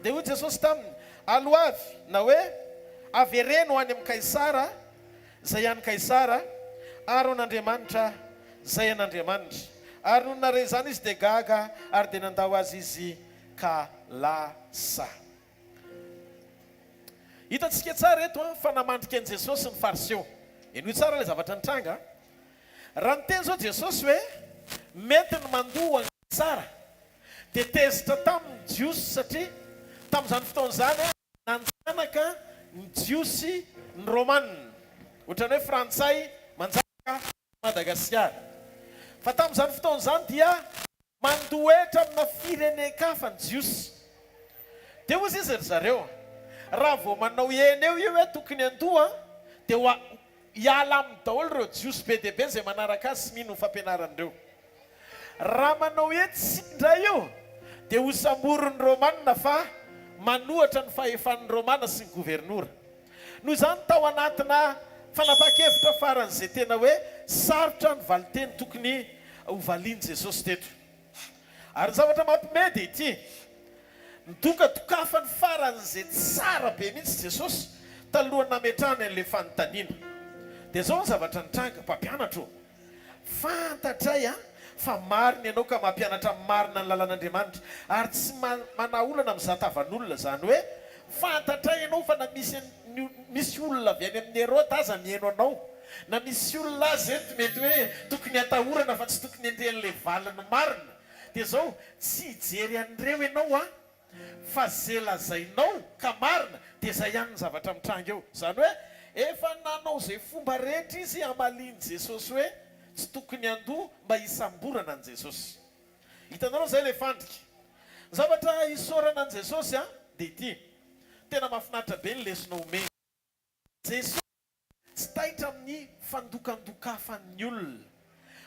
Dia hoy Jesosy taminy, Aloavy, na hoe, avereno any amin'i Kaisara izay an'i Kaisara, ary ho an'Andriamanitra izay an'Andriamanitra. Ary nony nahare izany izy dia gaga, ary dia nandao azy izy ka lasa. Hitantsika tsara eto fa namandrika an'i Jesosy ny Fariseo. Henoy tsara ilay zavatra nitranga. Raha niteny izao Jesosy hoe mety ny mandoa ho an'i Kaisara, dia tezitra taminy ny Jiosy satria tamin'izany fotoana izany nanjanaka ny Jiosy ny Romana. Ohatran'ny hoe Frantsay manjanaka an'i Madagasikara. Fa tamin'izany fotoana izany dia Mandoa hetra amina firenen-kafa ny Jiosy. Dia hozy izy ry zareo, raha vao manao eny eo io hoe tokony handoa, dia ho hiala aminy daholo ireo Jiosy be dia be izay manaraka azy sy mino ny fampianarany ireo. Raha manao hoe tsia indray io, dia hosamborin'ny Romana fa manohatra ny fahefan'ny Romana sy ny governora. Noho izany, tao anatina fanapahan-kevitra faran'izay tena hoe sarotra ny valinteny tokony hovalian'i Jesosy teto. Ary ny zavatra mampimehy dia ity, nidokadokafany faran'izay tsara be mihitsy Jesosy talohan'ny nametrahany an'ilay fanontaniana. Dia izao ny zavatra nitranga, Mpampianatra ô, Fantatray fa marina ianao ka mampianatra marina ny lalan'Andriamanitra ary tsy manaolana mizaha tavan'olona, izany hoe fantatray ianao fa na misy misy olona avy any amin'i Heroda aza mihaino anao, na misy olona aza eto mety hoe tokony hatahorana fa tsy tokony handre an'ilay valiny marina, dia izao tsy hijery an'ireo ianao an! Fa ze lazainao ka marina dia zay ihany ny zavatra mitranga eo. Zany hoe efa nanao ze fomba rehetra izy hamalian'i Jesosy hoe tsy tokony handoa mba hisamborana an'i Jesosy. Hitanareo zay le fandrika. Ny zavatra isaorana an'i Jesosy an dia ity. Tena mahafinaritra be ny lesona omeny. Jesosy tsy taitra amin'ny fandokandokafan'ny olona,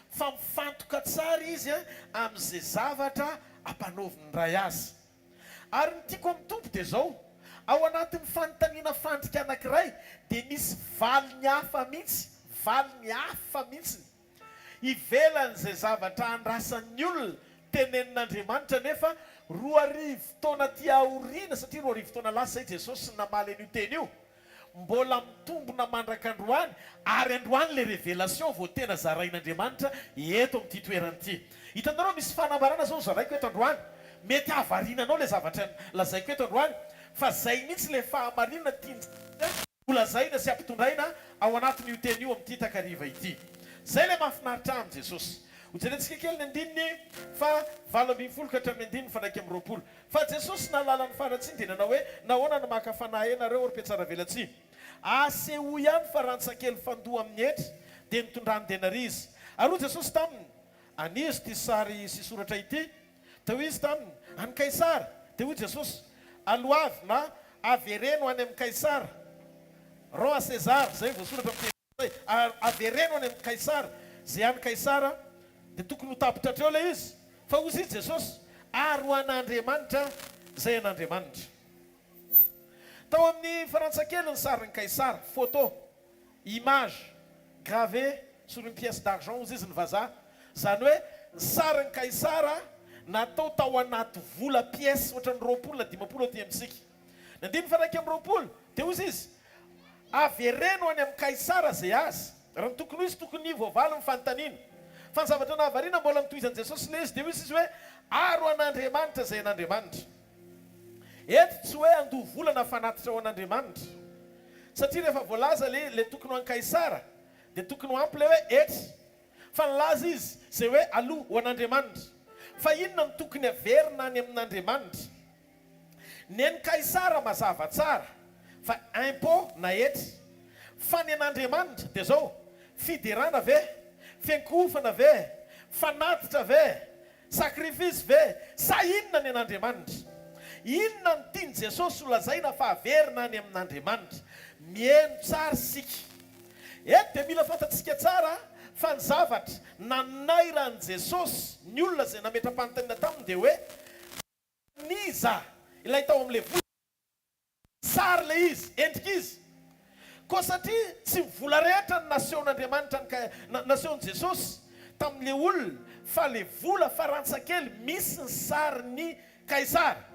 fa mifantoka tsara izy amin'izay zavatra ampanaovin'ny Ray azy. Ary ny tiako amin'ny Tompo dia izao, ao anatin'ny fanontaniana fandrika anankiray dia misy valiny hafa mihitsy, valiny hafa mihitsiny. Ivelan'izay zavatra andrasan'ny olona, tenenin'Andriamanitra anefa, 2000 taona aty aoriana, satria 2000 taona lasa izay Jesosy namaly an'io teny io, Mbola mitombona mandraka androany ary androany le revelation vao tena zarain'Andriamanitra eto amin'ity toerana ity. Hitanareo misy fanambarana zao zaraiko eto androany, mety hahavariana anao le zavatra lazaiko eto androany fa zay mihitsy le fahamarinana tian'i ho lazaina sy hampitondraina ao anatin'io teny io amin'ity takariva ity. Zay le mahafinaritra ahy amin'i Jesosy. Hojerentsika kely ny andininy faha 18 ka hatramin'ny andininy faha 21. Fa Jesosy nahalala ny faharatsiany dia nanao hoe, Nahoana no maka fanahy ahy nareo, ry mpihatsaravelatsihy? Asehoy ahy ny farantsakely fandoa amin'ny hetra. Dia nitondrany denaria izy. Ary hoy Jesosy taminy, An'iza ity sary sy soratra ity? Dia hoy izy taminy, An'i Kaisara. Dia hoy Jesosy, Aloavy na avereno any amin'i Kaisara. Rends à César izay voasoratra amin'ny teny frantsay, ary avereno any amin'i Kaisara izay an'i Kaisara, dia tokony ho tapitra hatreo ilay izy. Fa hozy i Jesosy, Ary ho an'Andriamanitra izay an'Andriamanitra. Tao amin'ny farantsakely ny sarin'i Kaisara, photo, image, gravée sur une pièce d'argent hozy izy ny vazaha. Izany hoe ny sarin'i Kaisara natao tao anaty vola pièce ohatran'ny 20 na 50 aty amintsika. Ny andininy faha 21 dia hozy izy, Avereno any amin'i Kaisara izay azy. Raha ny tokony ho izy, tokony voavaly ny fanontaniana. Fa ny zavatra nahavariana mbola notohizan'i Jesosy ilay izy dia hozy izy hoe, Aro an'Andriamanitra izay an'Andriamanitra. Eto tsy hoe handoa vola na fanatitra ho an'Andriamanitra. Satria rehefa voalaza ilay ilay tokony ho an'i Kaisara dia tokony ho ampy ilay hoe hetra. Fa nilaza izy izay hoe aloa ho an'Andriamanitra. Fa inona no tokony haverina any amin'Andriamanitra? Ny an'i Kaisara mazava tsara fa impôt na hetra. Fa ny an'Andriamanitra dia izao, fiderana ve? Fiankohofana ve? Fanatitra ve? Sacrifice ve sa inona ny an'Andriamanitra? Inona no tian'i Jesosy ho lazaina fa averina any amin'Andriamanitra? Mihaino tsara isika. Eto dia mila fantatsika tsara fa ny zavatra nanairan'i Jesosy ny olona izay nametra-panontaniana taminy dia hoe, N'iza ilay tao amin'ilay vola? Sary ilay izy, endrika izy. Koa satria tsy ny vola rehetra no nasehon'Andriamanitra ny ka, nasehon'i Jesosy tamin'ilay olona fa ilay vola farantsakely misy ny sarin'i Kaisara.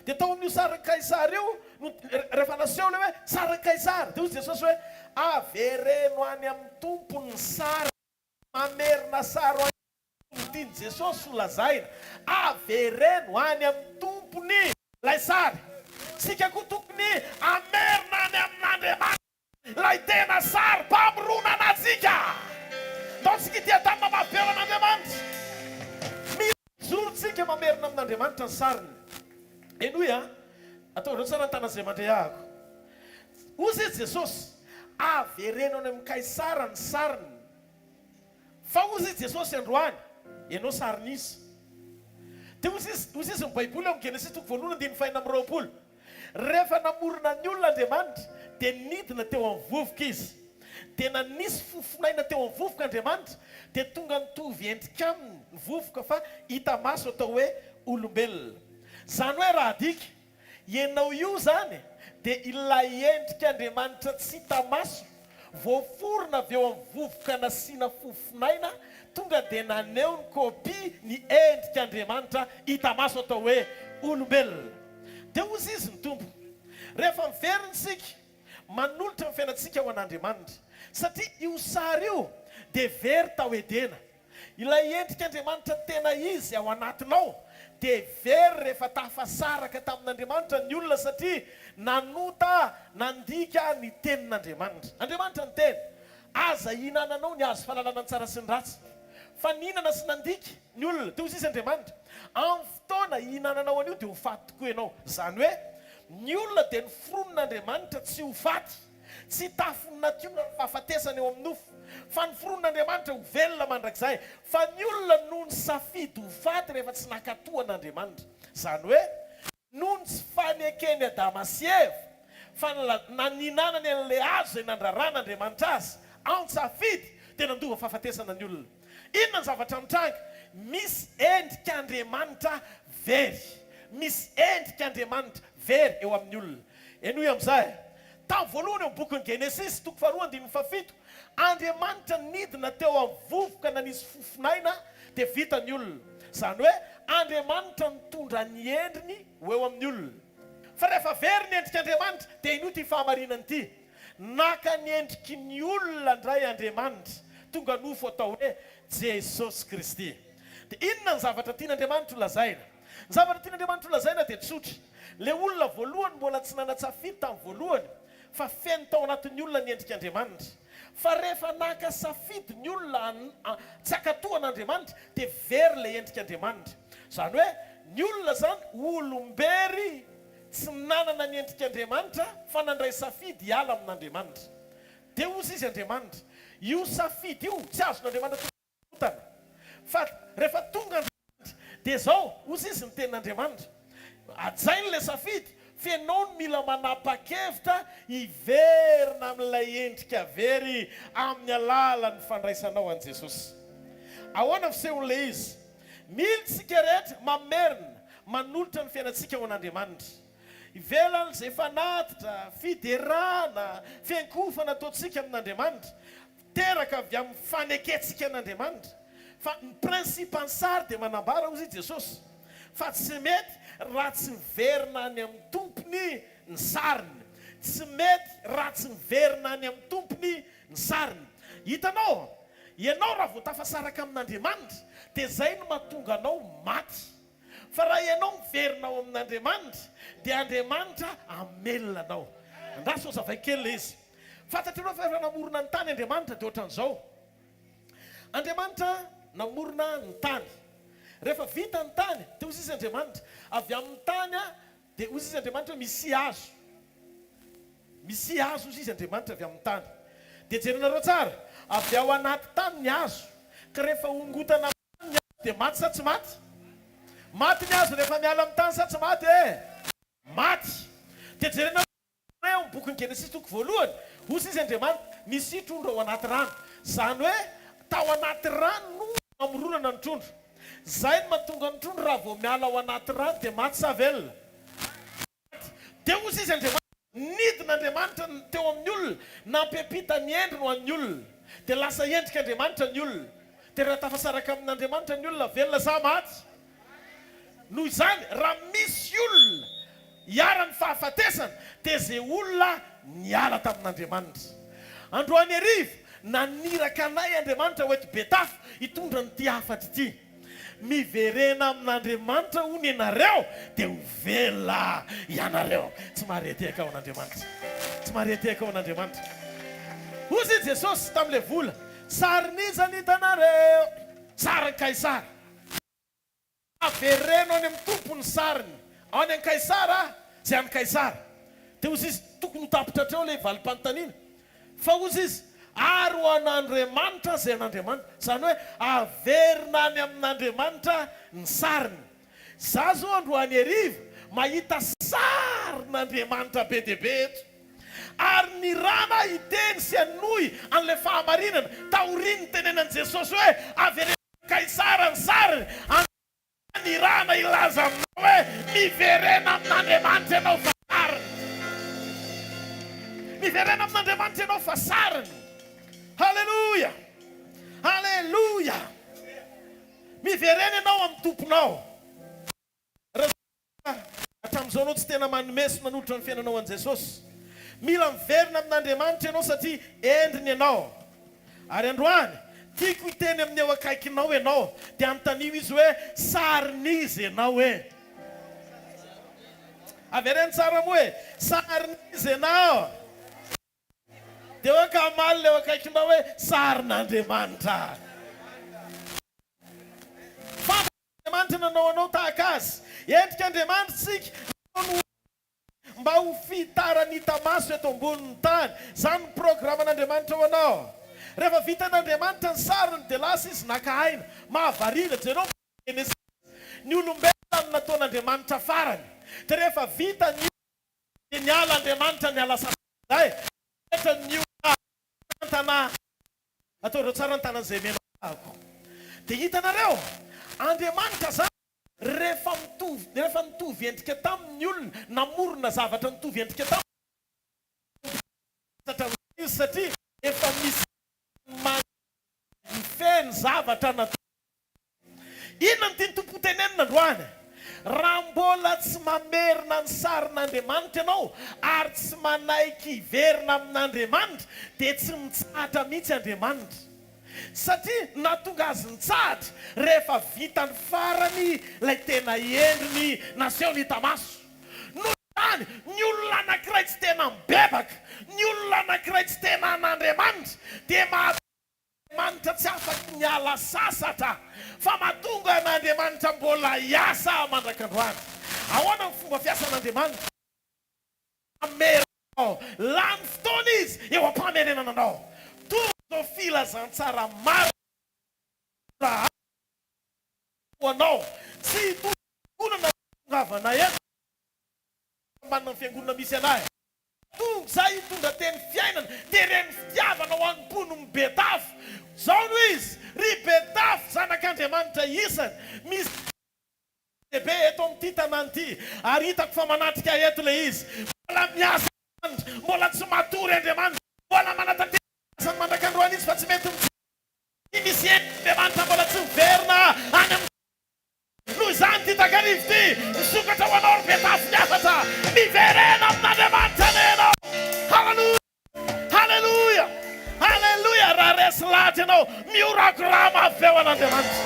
Dia tao amin'io sarin'i Kaisara io no, rehefa naseho ilay hoe sarin'i Kaisara, dia hoy Jesosy hoe, Avereno any amin'ny tompony ny sary, mamerina sary ho an'i. No tian'i Jesosy ho lazaina. Avereno any amin'ny tompony ilay sary. Isika koa tokony hamerina any amin'Andriamanitra ilay tena sary mpamoronana antsika. Ndao tsika hitia tanana mafy be ho an'Andriamanitra. Mila mijoro tsika mamerina amin'Andriamanitra ny sariny. Henoy an! Ataonareo tsara ny tanana izay mandre ahako. Hoy Jesosy, Avereno any amin'i Kaisara ny sariny. Fa hozy i Jesosy androany, Ianao sarin'iza? Dia hozy izy, hozy izy ny Baiboly ao amin'ny Genesisy toko voalohany andininy faha-26, Rehefa namorona ny olona Andriamanitra, dia nidina teo amin'ny vovoka Izy. Dia nanisy fofon'aina teo amin'ny vovoka Andriamanitra, dia tonga nitovy endrika aminy ny vovoka fa hita maso atao hoe olombelona. Izany hoe raha adika, Ianao io izany dia ilay endrik'Andriamanitra tsy hita maso, voaforona avy eo amin'ny vovoka nasiana fofon'aina, tonga dia naneho ny kopia ny endrik'Andriamanitra hita maso atao hoe olombelona. Dia hozy izy ny Tompo, rehefa miverina isika manolotra ny fiainantsika ho an'Andriamanitra, satria io sary io dia very tao Edena, Ilay endrik'Andriamanitra tena izy ao anatinao dia very rehefa tafasaraka tamin'Andriamanitra ny olona satria nanota nandika ny tenin'Andriamanitra. Andriamanitra niteny, Aza ihinananao ny hazo fahalalana ny tsara sy ny ratsy. Fa nihinana sy nandika ny olona. Dia hoy sisa Andriamanitra, Amin'ny fotoana ihinananao an'io dia ho faty tokoa ianao. Izany hoe, ny olona dia noforonin'Andriamanitra tsy ho faty. Tsy tafon'ny natiora ny fahafatesana eo amin'ny nofo, fa noforonin'Andriamanitra ho velona mandrakizay. Fa ny olona no nisafidy ho faty rehefa tsy nankatò an'Andriamanitra. Izany hoe, noho ny tsy faneken'i Adama sy Eva, fa naninanany an'ilay hazo izay nandraran'Andriamanitra azy, an-tsafidy, dia nandova fahafatesana ny olona. Inona ny zavatra mitranga? Misy endrik'Andriamanitra very. Misy endrik'Andriamanitra very eo amin'ny olona. Henoy amin'izay. Tamin'ny voalohany ao amin'ny bokin'ny Genesisy, toko faharoa andininy fahafito, Andriamanitra nidina teo amin'ny vovoka nanisy fofon'aina dia vita ny olona. Izany hoe Andriamanitra nitondra ny endriny ho eo amin'ny olona. Fa rehefa very ny endrik'Andriamanitra dia inoa ity fahamarinana ity, naka ny endriky ny olona indray Andriamanitra, tonga nofo atao hoe Jesosy Kristy. Dia inona ny zavatra tian'Andriamanitra ho lazaina? Ny zavatra tian'Andriamanitra ho lazaina dia tsotra. Ilay olona voalohany mbola tsy nanan-tsafidy tamin'ny voalohany fa feno tao anatin'ny olona ny endrik'Andriamanitra. Fa rehefa naka safidy ny olona tsy hankatò an'Andriamanitra dia very ilay endrik'Andriamanitra. Izany hoe ny olona izany olom-bery tsy nanana ny endrik'Andriamanitra fa nandray safidy hiala amin'Andriamanitra. Dia hozy izy Andriamanitra. Io safidy io tsy azon'Andriamanitra Otana. Fa rehefa tonga Andriamanitra, dia izao, hozy izy ny tenin'Andriamanitra, hajainy ilay safidy, F'ianao no mila manapa-kevitra hiverina amin'ilay endrika very amin'ny alalan'ny fandraisanao an'i Jesosy. Ahoana ny fisehon'ilay izy? Mila isika rehetra mamerina manolotra ny fiainantsika ho an'Andriamanitra. Ivelan'izay fanatitra, fiderana, fiankohofana ataontsika amin'Andriamanitra, teraka avy amin'ny fanekentsika an'Andriamanitra. Fa ny principe ny sary dia manambara, hozy i Jesosy, fa tsy mety raha tsy miverina any amin'ny tompony ny sariny. Tsy mety raha tsy miverina any amin'ny tompony ny sariny. Hitanao? Ianao raha vao tafasaraka amin'Andriamanitra dia izay no mahatonga anao maty. Fa raha ianao miverina ao amin'Andriamanitra dia Andriamanitra hamelona anao. Andraso hazavaiko kely ilay izy. Fantatrareo fa efa namorona ny tany Andriamanitra dia ohatran'izao. Andriamanitra namorona ny tany. Rehefa vita ny tany dia hoy izy Andriamanitra, avy amin'ny tany dia hoy izy Andriamanitra hoe misia hazo. Misia hazo hoy izy Andriamanitra avy amin'ny tany. Dia jerenareo tsara, avy ao anaty tany ny hazo. Ka rehefa hongotana amin'ny tany ny hazo dia maty sa tsy maty? Maty ny hazo rehefa miala amin'ny tany sa tsy maty e? Maty. Dia jerenareo Ao amin'ny bokin'ny Genesisy toko voalohany, hoy izy Andriamanitra, Misia trondro ao anaty rano. Izany hoe tao anaty rano no namoronana ny trondro. Izay no mahatonga ny trondro raha vao miala ao anaty rano dia maty sa velona? Maty. Dia hoy izy Andriamanitra, nidina Andriamanitra teo amin'ny olona, nampiampita ny endriny ho an'ny olona. Dia lasa endrik'Andriamanitra ny olona. Dia raha tafasaraka amin'Andriamanitra ny olona, velona sa maty? Noho izany, raha misy olona iharan'ny fahafatesana, dia izay olona niala tamin'Andriamanitra. Androany hariva, naniraka anay Andriamanitra ho eto Betafo hitondra an'ity hafatra ity. Miverena amin'Andriamanitra hono ianareo, dia ho velona ianareo. Tsy mahare tehaka ho an'Andriamanitra. Tsy mahare tehaka ho an'Andriamanitra. Hozy i Jesosy tamin'ilay vola, Sarin'iza ny hitanareo? Sarin'i Kaisara. Avereno any amin'ny Tompo ny sariny. Any an'i Kaisara izay an'i Kaisara. Dia hozy izy, tokony ho tapitra hatreo ilay valim-panontaniana. Fa hozy izy, ary ho an'Andriamanitra izay an'Andriamanitra. Izany hoe averina any amin'Andriamanitra ny sariny. Za zao androany hariva mahita sarin'Andriamanitra be dia be eto. Ary nirana hiteny sy hanohy an'ilay fahamarinana taorian'ny nitenenan'i Jesosy hoe avereno Kaisara ny sariny, andeha nirahana hilaza aminao hoe miverena amin'Andriamanitra ianao fa sariny. Miverena amin'Andriamanitra ianao fa sariny. Haleloia! Haleloia! Miverena ianao amin'ny Tomponao. Raha hatramin'izao ianao tsy tena manome sy manolotra ny fiainanao an'i Jesosy. Mila miverina amin'Andriamanitra ianao satria endriny ianao. Ary androany, tiako hiteny amin'ny eo akaikinao ianao, dia anontanio izy hoe, Sarin'iza ianao e? Avereno tsara moa e! Sarin'iza ianao? Dia hoe ka hamaly ilay eo akaikinao hoe, Sarin'Andriamanitra. Fantatr'Andriamanitra nanao anao tahaka Azy. Endrik'Andriamanitra isika, nataony ho mba ho fitarany hita maso eto ambonin'ny tany. Izany no programan'Andriamanitra ho anao. Rehefa vitan'Andriamanitra ny sariny dia lasa Izy naka aina. Mahavariana, jereo ny Genesisy. Ny olombelona no nataon'Andriamanitra farany. Dia rehefa vita ny olona dia niala Andriamanitra niala sasatra indray. Rehetra ny olona tantana Ataonareo tsara ny tanan'izay mena ahako. Dia hitanareo, Andriamanitra izany, rehefa mitovy, rehefa nitovy endrika taminy ny olona, namorona zavatra nitovy endrika taminy, Izy satria efa misy mifehy ny zavatra natao. Inona no tian'ny Tompo hotenenina androany? Raha mbola tsy mamerina ny sarin'Andriamanitra ianao ary tsy manaiky hiverina amin'Andriamanitra dia tsy mitsahatra mihitsy Andriamanitra. Satria nahatonga azy nitsahatra rehefa vitany farany ilay tena endriny nasehony hita maso. Noho izany, ny olona anankiray tsy tena mibebaka, ny olona anankiray tsy tena an'Andriamanitra dia mahatonga Andriamanitra tsy afaky miala sasatra fa mahatonga an'Andriamanitra mbola hiasa mandrak'androany. Ahoana ny fomba fiasan'Andriamanitra? Mamerina anao. Lany fotoana Izy eo am-pamerenana anao. Toa izao filazantsara marina ho anao. Tsy hitondra fiangonana ny fahatongavana eto. manana ny fiangonana misy anah e. Tonga izay hitondra teny fiainana, teren'ny fitiavana ho an'ny mponin'i Betafo. Izao no izy, ry Betafo, zanak'Andriamanitra isany, misy lehibe eto amin'ity tanàna ity, ary hitako fa manatrika eto ilay izy. Mbola miasa Andriamanitra, mbola tsy matory Andriamanitra, mbola manatanteraka ny asany mandrak'androany Izy fa tsy mety mijanona. Misy Andriamanitra mbola tsy miverina any amin'ny. Noho izany ity takariva ity, misokatra ho anao ry Betafo ny hafatra, miverena amin'Andriamanitra anie ianao. Haleloia! Haleloia! Haleloia! Raha resy lahatra ianao, mihorakoraha mafy be ho an'Andriamanitra.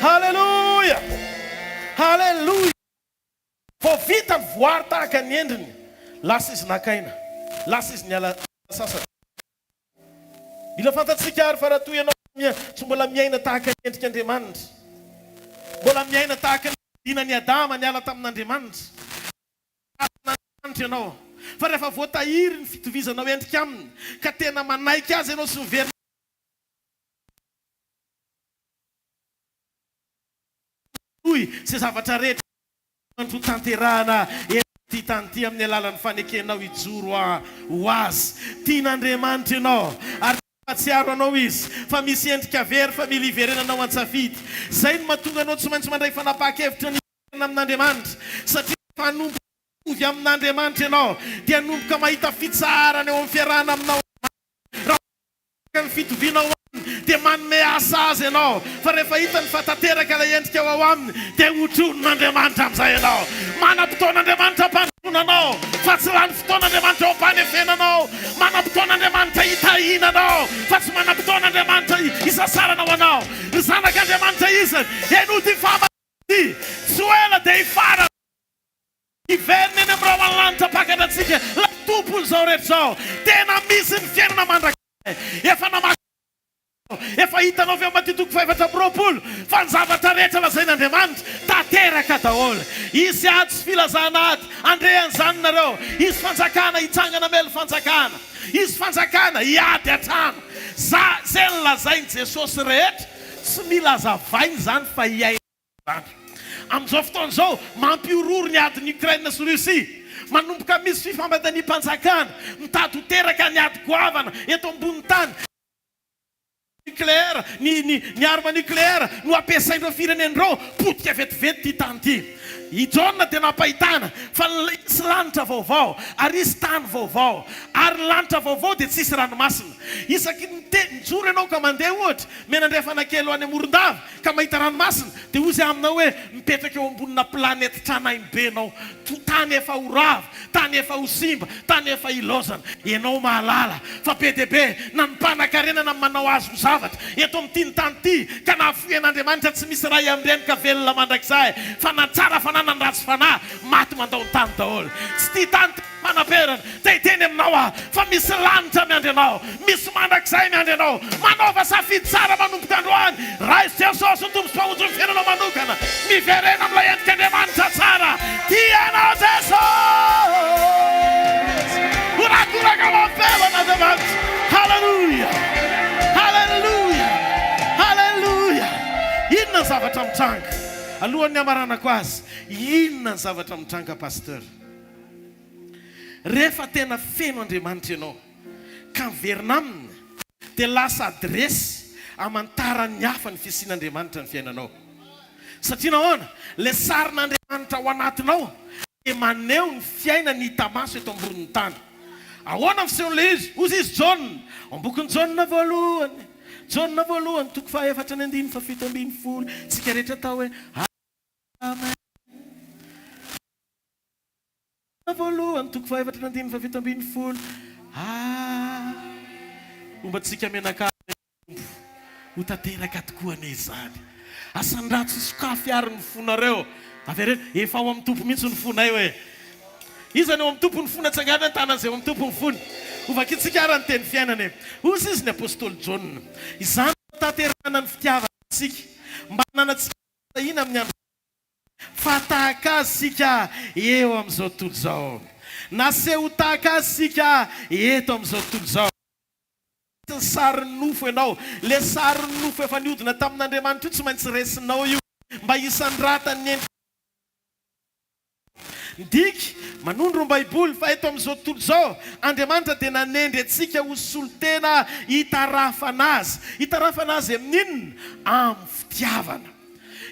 Haleloia! Haleloia! Vao vita ny voary tahaka ny endriny, lasa izy naka aina, lasa izy niala sasatra. Mila fantatsika àry fa raha toa ianao tsy mbola miaina tahaka ny endrik'Andriamanitra, mbola miaina tahaka ny nidinan'i Adama niala tamin'Andriamanitra, Andriamanitra ianao, fa rehefa voatahiry ny fitovizanao endrika Aminy, ka tena manaiky Azy ianao sy miverina Aminy, izay zavatra rehetra Andriamanitra ho tanterahana eto amin'ity tany ity amin'ny alalan'ny fanekenao hijoro ho Azy. Tian'Andriamanitra ianao, ary te hampahatsiaro anao Izy fa misy endrika very fa mila hiverenanao an-tsafidy. Izay no mahatonga anao tsy maintsy mandray fanapahan-kevitra ny hiverina amin'Andriamanitra, satria rehefa hanomboka hitovy amin'Andriamanitra ianao, dia hanomboka mahita fitsaharana eo amin'ny fiarahana aminao Andriamanitra. Raha Araka ny fitovianao aminy dia manome asa azy ianao, fa rehefa hitany fa tanteraka ilay endrika ao aminy dia hotronin'Andriamanitra amin'izay ianao. Manam-potoana Andriamanitra hampandrosoana anao, fa tsy lany fotoana Andriamanitra eo am-panefena anao. Manam-potoana Andriamanitra hitahiana anao, fa tsy manam-potoana Andriamanitra hisasarana ho anao. Ry zanak'Andriamanitra isany, henoy ity fahamarinana ity, tsy ho ela dia hifarana. Hiverina eny amin'ny rahona lanitra mpakatra antsika ilay Tompon'izao rehetra izao. Tena misy ny fiainana mandrakizay. Efa namaky Baiboly Efa hitanao ve ao Matio toko faha-24 fa ny zavatra rehetra lazain'Andriamanitra tanteraka daholo. Hisy ady sy filazana ady, handre an'izany nareo. Hisy fanjakana hitsangana hamely fanjakana. Hisy fanjakana hiady an-trano. Za, ze nolazain'i Jesosy rehetra, tsy mila azavaina izany fa hiainana. Izany. Amin'izao fotoana izao, mampihorohoro ny adin'i Ukraine sy Russie. Manomboka misy fifampandaniam-panjakana, mitady ho teraka ny ady goavana eto ambonin'ny tany. Nucléaire, ny ny ny arme nucléaire no ampiasain'ireo firenena ireo, potika vetivety ity tany ity. I Jaona dia nampahitana fa hisy lanitra vaovao ary hisy tany vaovao. Ary ny lanitra vaovao dia tsy hisy ranomasina. Isaky ny te mijoro ianao ka mandeha ohatra mianandrefana kely ho any Morondava, ka mahita ranomasina, dia hoy izy aminao hoe, mipetraka eo ambonina planète tranainy be ianao, to tany efa ho rava, tany efa ho simba, tany efa hilaozana. Ianao mahalala fa be dia be na ny mpanakarena na ny manao azy ho zavatra eto amin'ity ny tany ity, ka nahafoy an'Andriamanitra tsy misy ray amin-dreny ka velona mandrakizay, fa na ny tsara fanahy na ny ratsy fanahy, maty mandao ny tany daholo. Tsy tia tany tia fanaperana. Te hiteny aminao aho fa misy lanitra miandry anao, misy mandrakizay miandry anao. Manaova safidy tsara manomboka androany. Raiso Jesosy ho Tompo sy Mpamonjy ny fiainanao manokana. Miverena amin'ilay endrik'Andriamanitra tsara. Tia anao Jesosy. Horakoraka mafy ho an'Andriamanitra. Haleloia! Haleloia! Haleloia! Inona ny zavatra mitranga? Alohan'ny hamaranako azy, inona ny zavatra mitranga Pasteur? Rehefa tena feno Andriamanitra ianao ka miverina Aminy dia lasa adiresy amantaran'ny hafa ny fisian'Andriamanitra ny fiainanao. Satria nahoana? Ilay sarin'Andriamanitra ao anatinao dia maneho ny fiainany hita maso eto ambonin'ny tany. Ahoana ny fisehon'ilay izy? Hozy izy Jaona, ao am-bokin'i Jaona voalohany, Jaona voalohany toko fahaefatra ny andininy fahafito ambin'ny folo, tsika rehetra atao hoe Amen. Voalohany, toko fahaefatra ny andininy fahafito ambin'ny folo. Ah! Homba antsika mianakavy anie ny Tompo. Ho tanteraka tokoa anie izany. Asandrato sy sokafy àry ny fonareo. Avereno, efa ao amin'ny Tompo mihitsy ny fonay hoe. Iza no ao amin'ny Tompo ny fony? Atsangano ny tanan'izay ao amin'ny Tompo ny fony. Hovakintsika àry ny teny fiainana e. Hoy izy ny apostoly Jaona, Izany no hahatanterahana ny fitiavana antsika, mba hananantsika fahasahiana amin'ny andro. Fa tahaka Azy isika eo amin'izao tontolo izao. Naseho ho tahaka Azy isika eto amin'izao tontolo izao. Tsy ny sarin'ny nofo ianao. Ilay sarin'ny nofo efa nihodina tamin'Andriamanitra io tsy maintsy resinao io mba hisandratan'ny endrik'Andriamanitra. Midika, manondro ny Baiboly fa eto amin'izao tontolo izao, Andriamanitra dia nanendry antsika ho solontena hitarafana Azy. Hitarafana Azy amin'inona? Amin'ny fitiavana.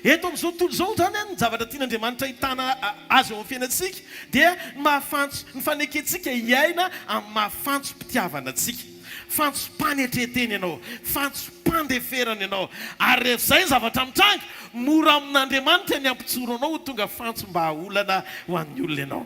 Eto amin'izao tontolo izao izany, ny zavatra tian'Andriamanitra hahitana Azy eo amin'ny fiainantsika dia ny maha-fantso, ny fanekentsika hiaina amin'ny maha-fantsom-pitiavana antsika. Fantsom-panetren-tena ianao, fantsom-pandeferana ianao. Ary rehefa izay ny zavatra mitranga, mora amin'Andriamanitra ny hampijoro anao ho tonga fantsom-bahaolana ho an'ny olona ianao.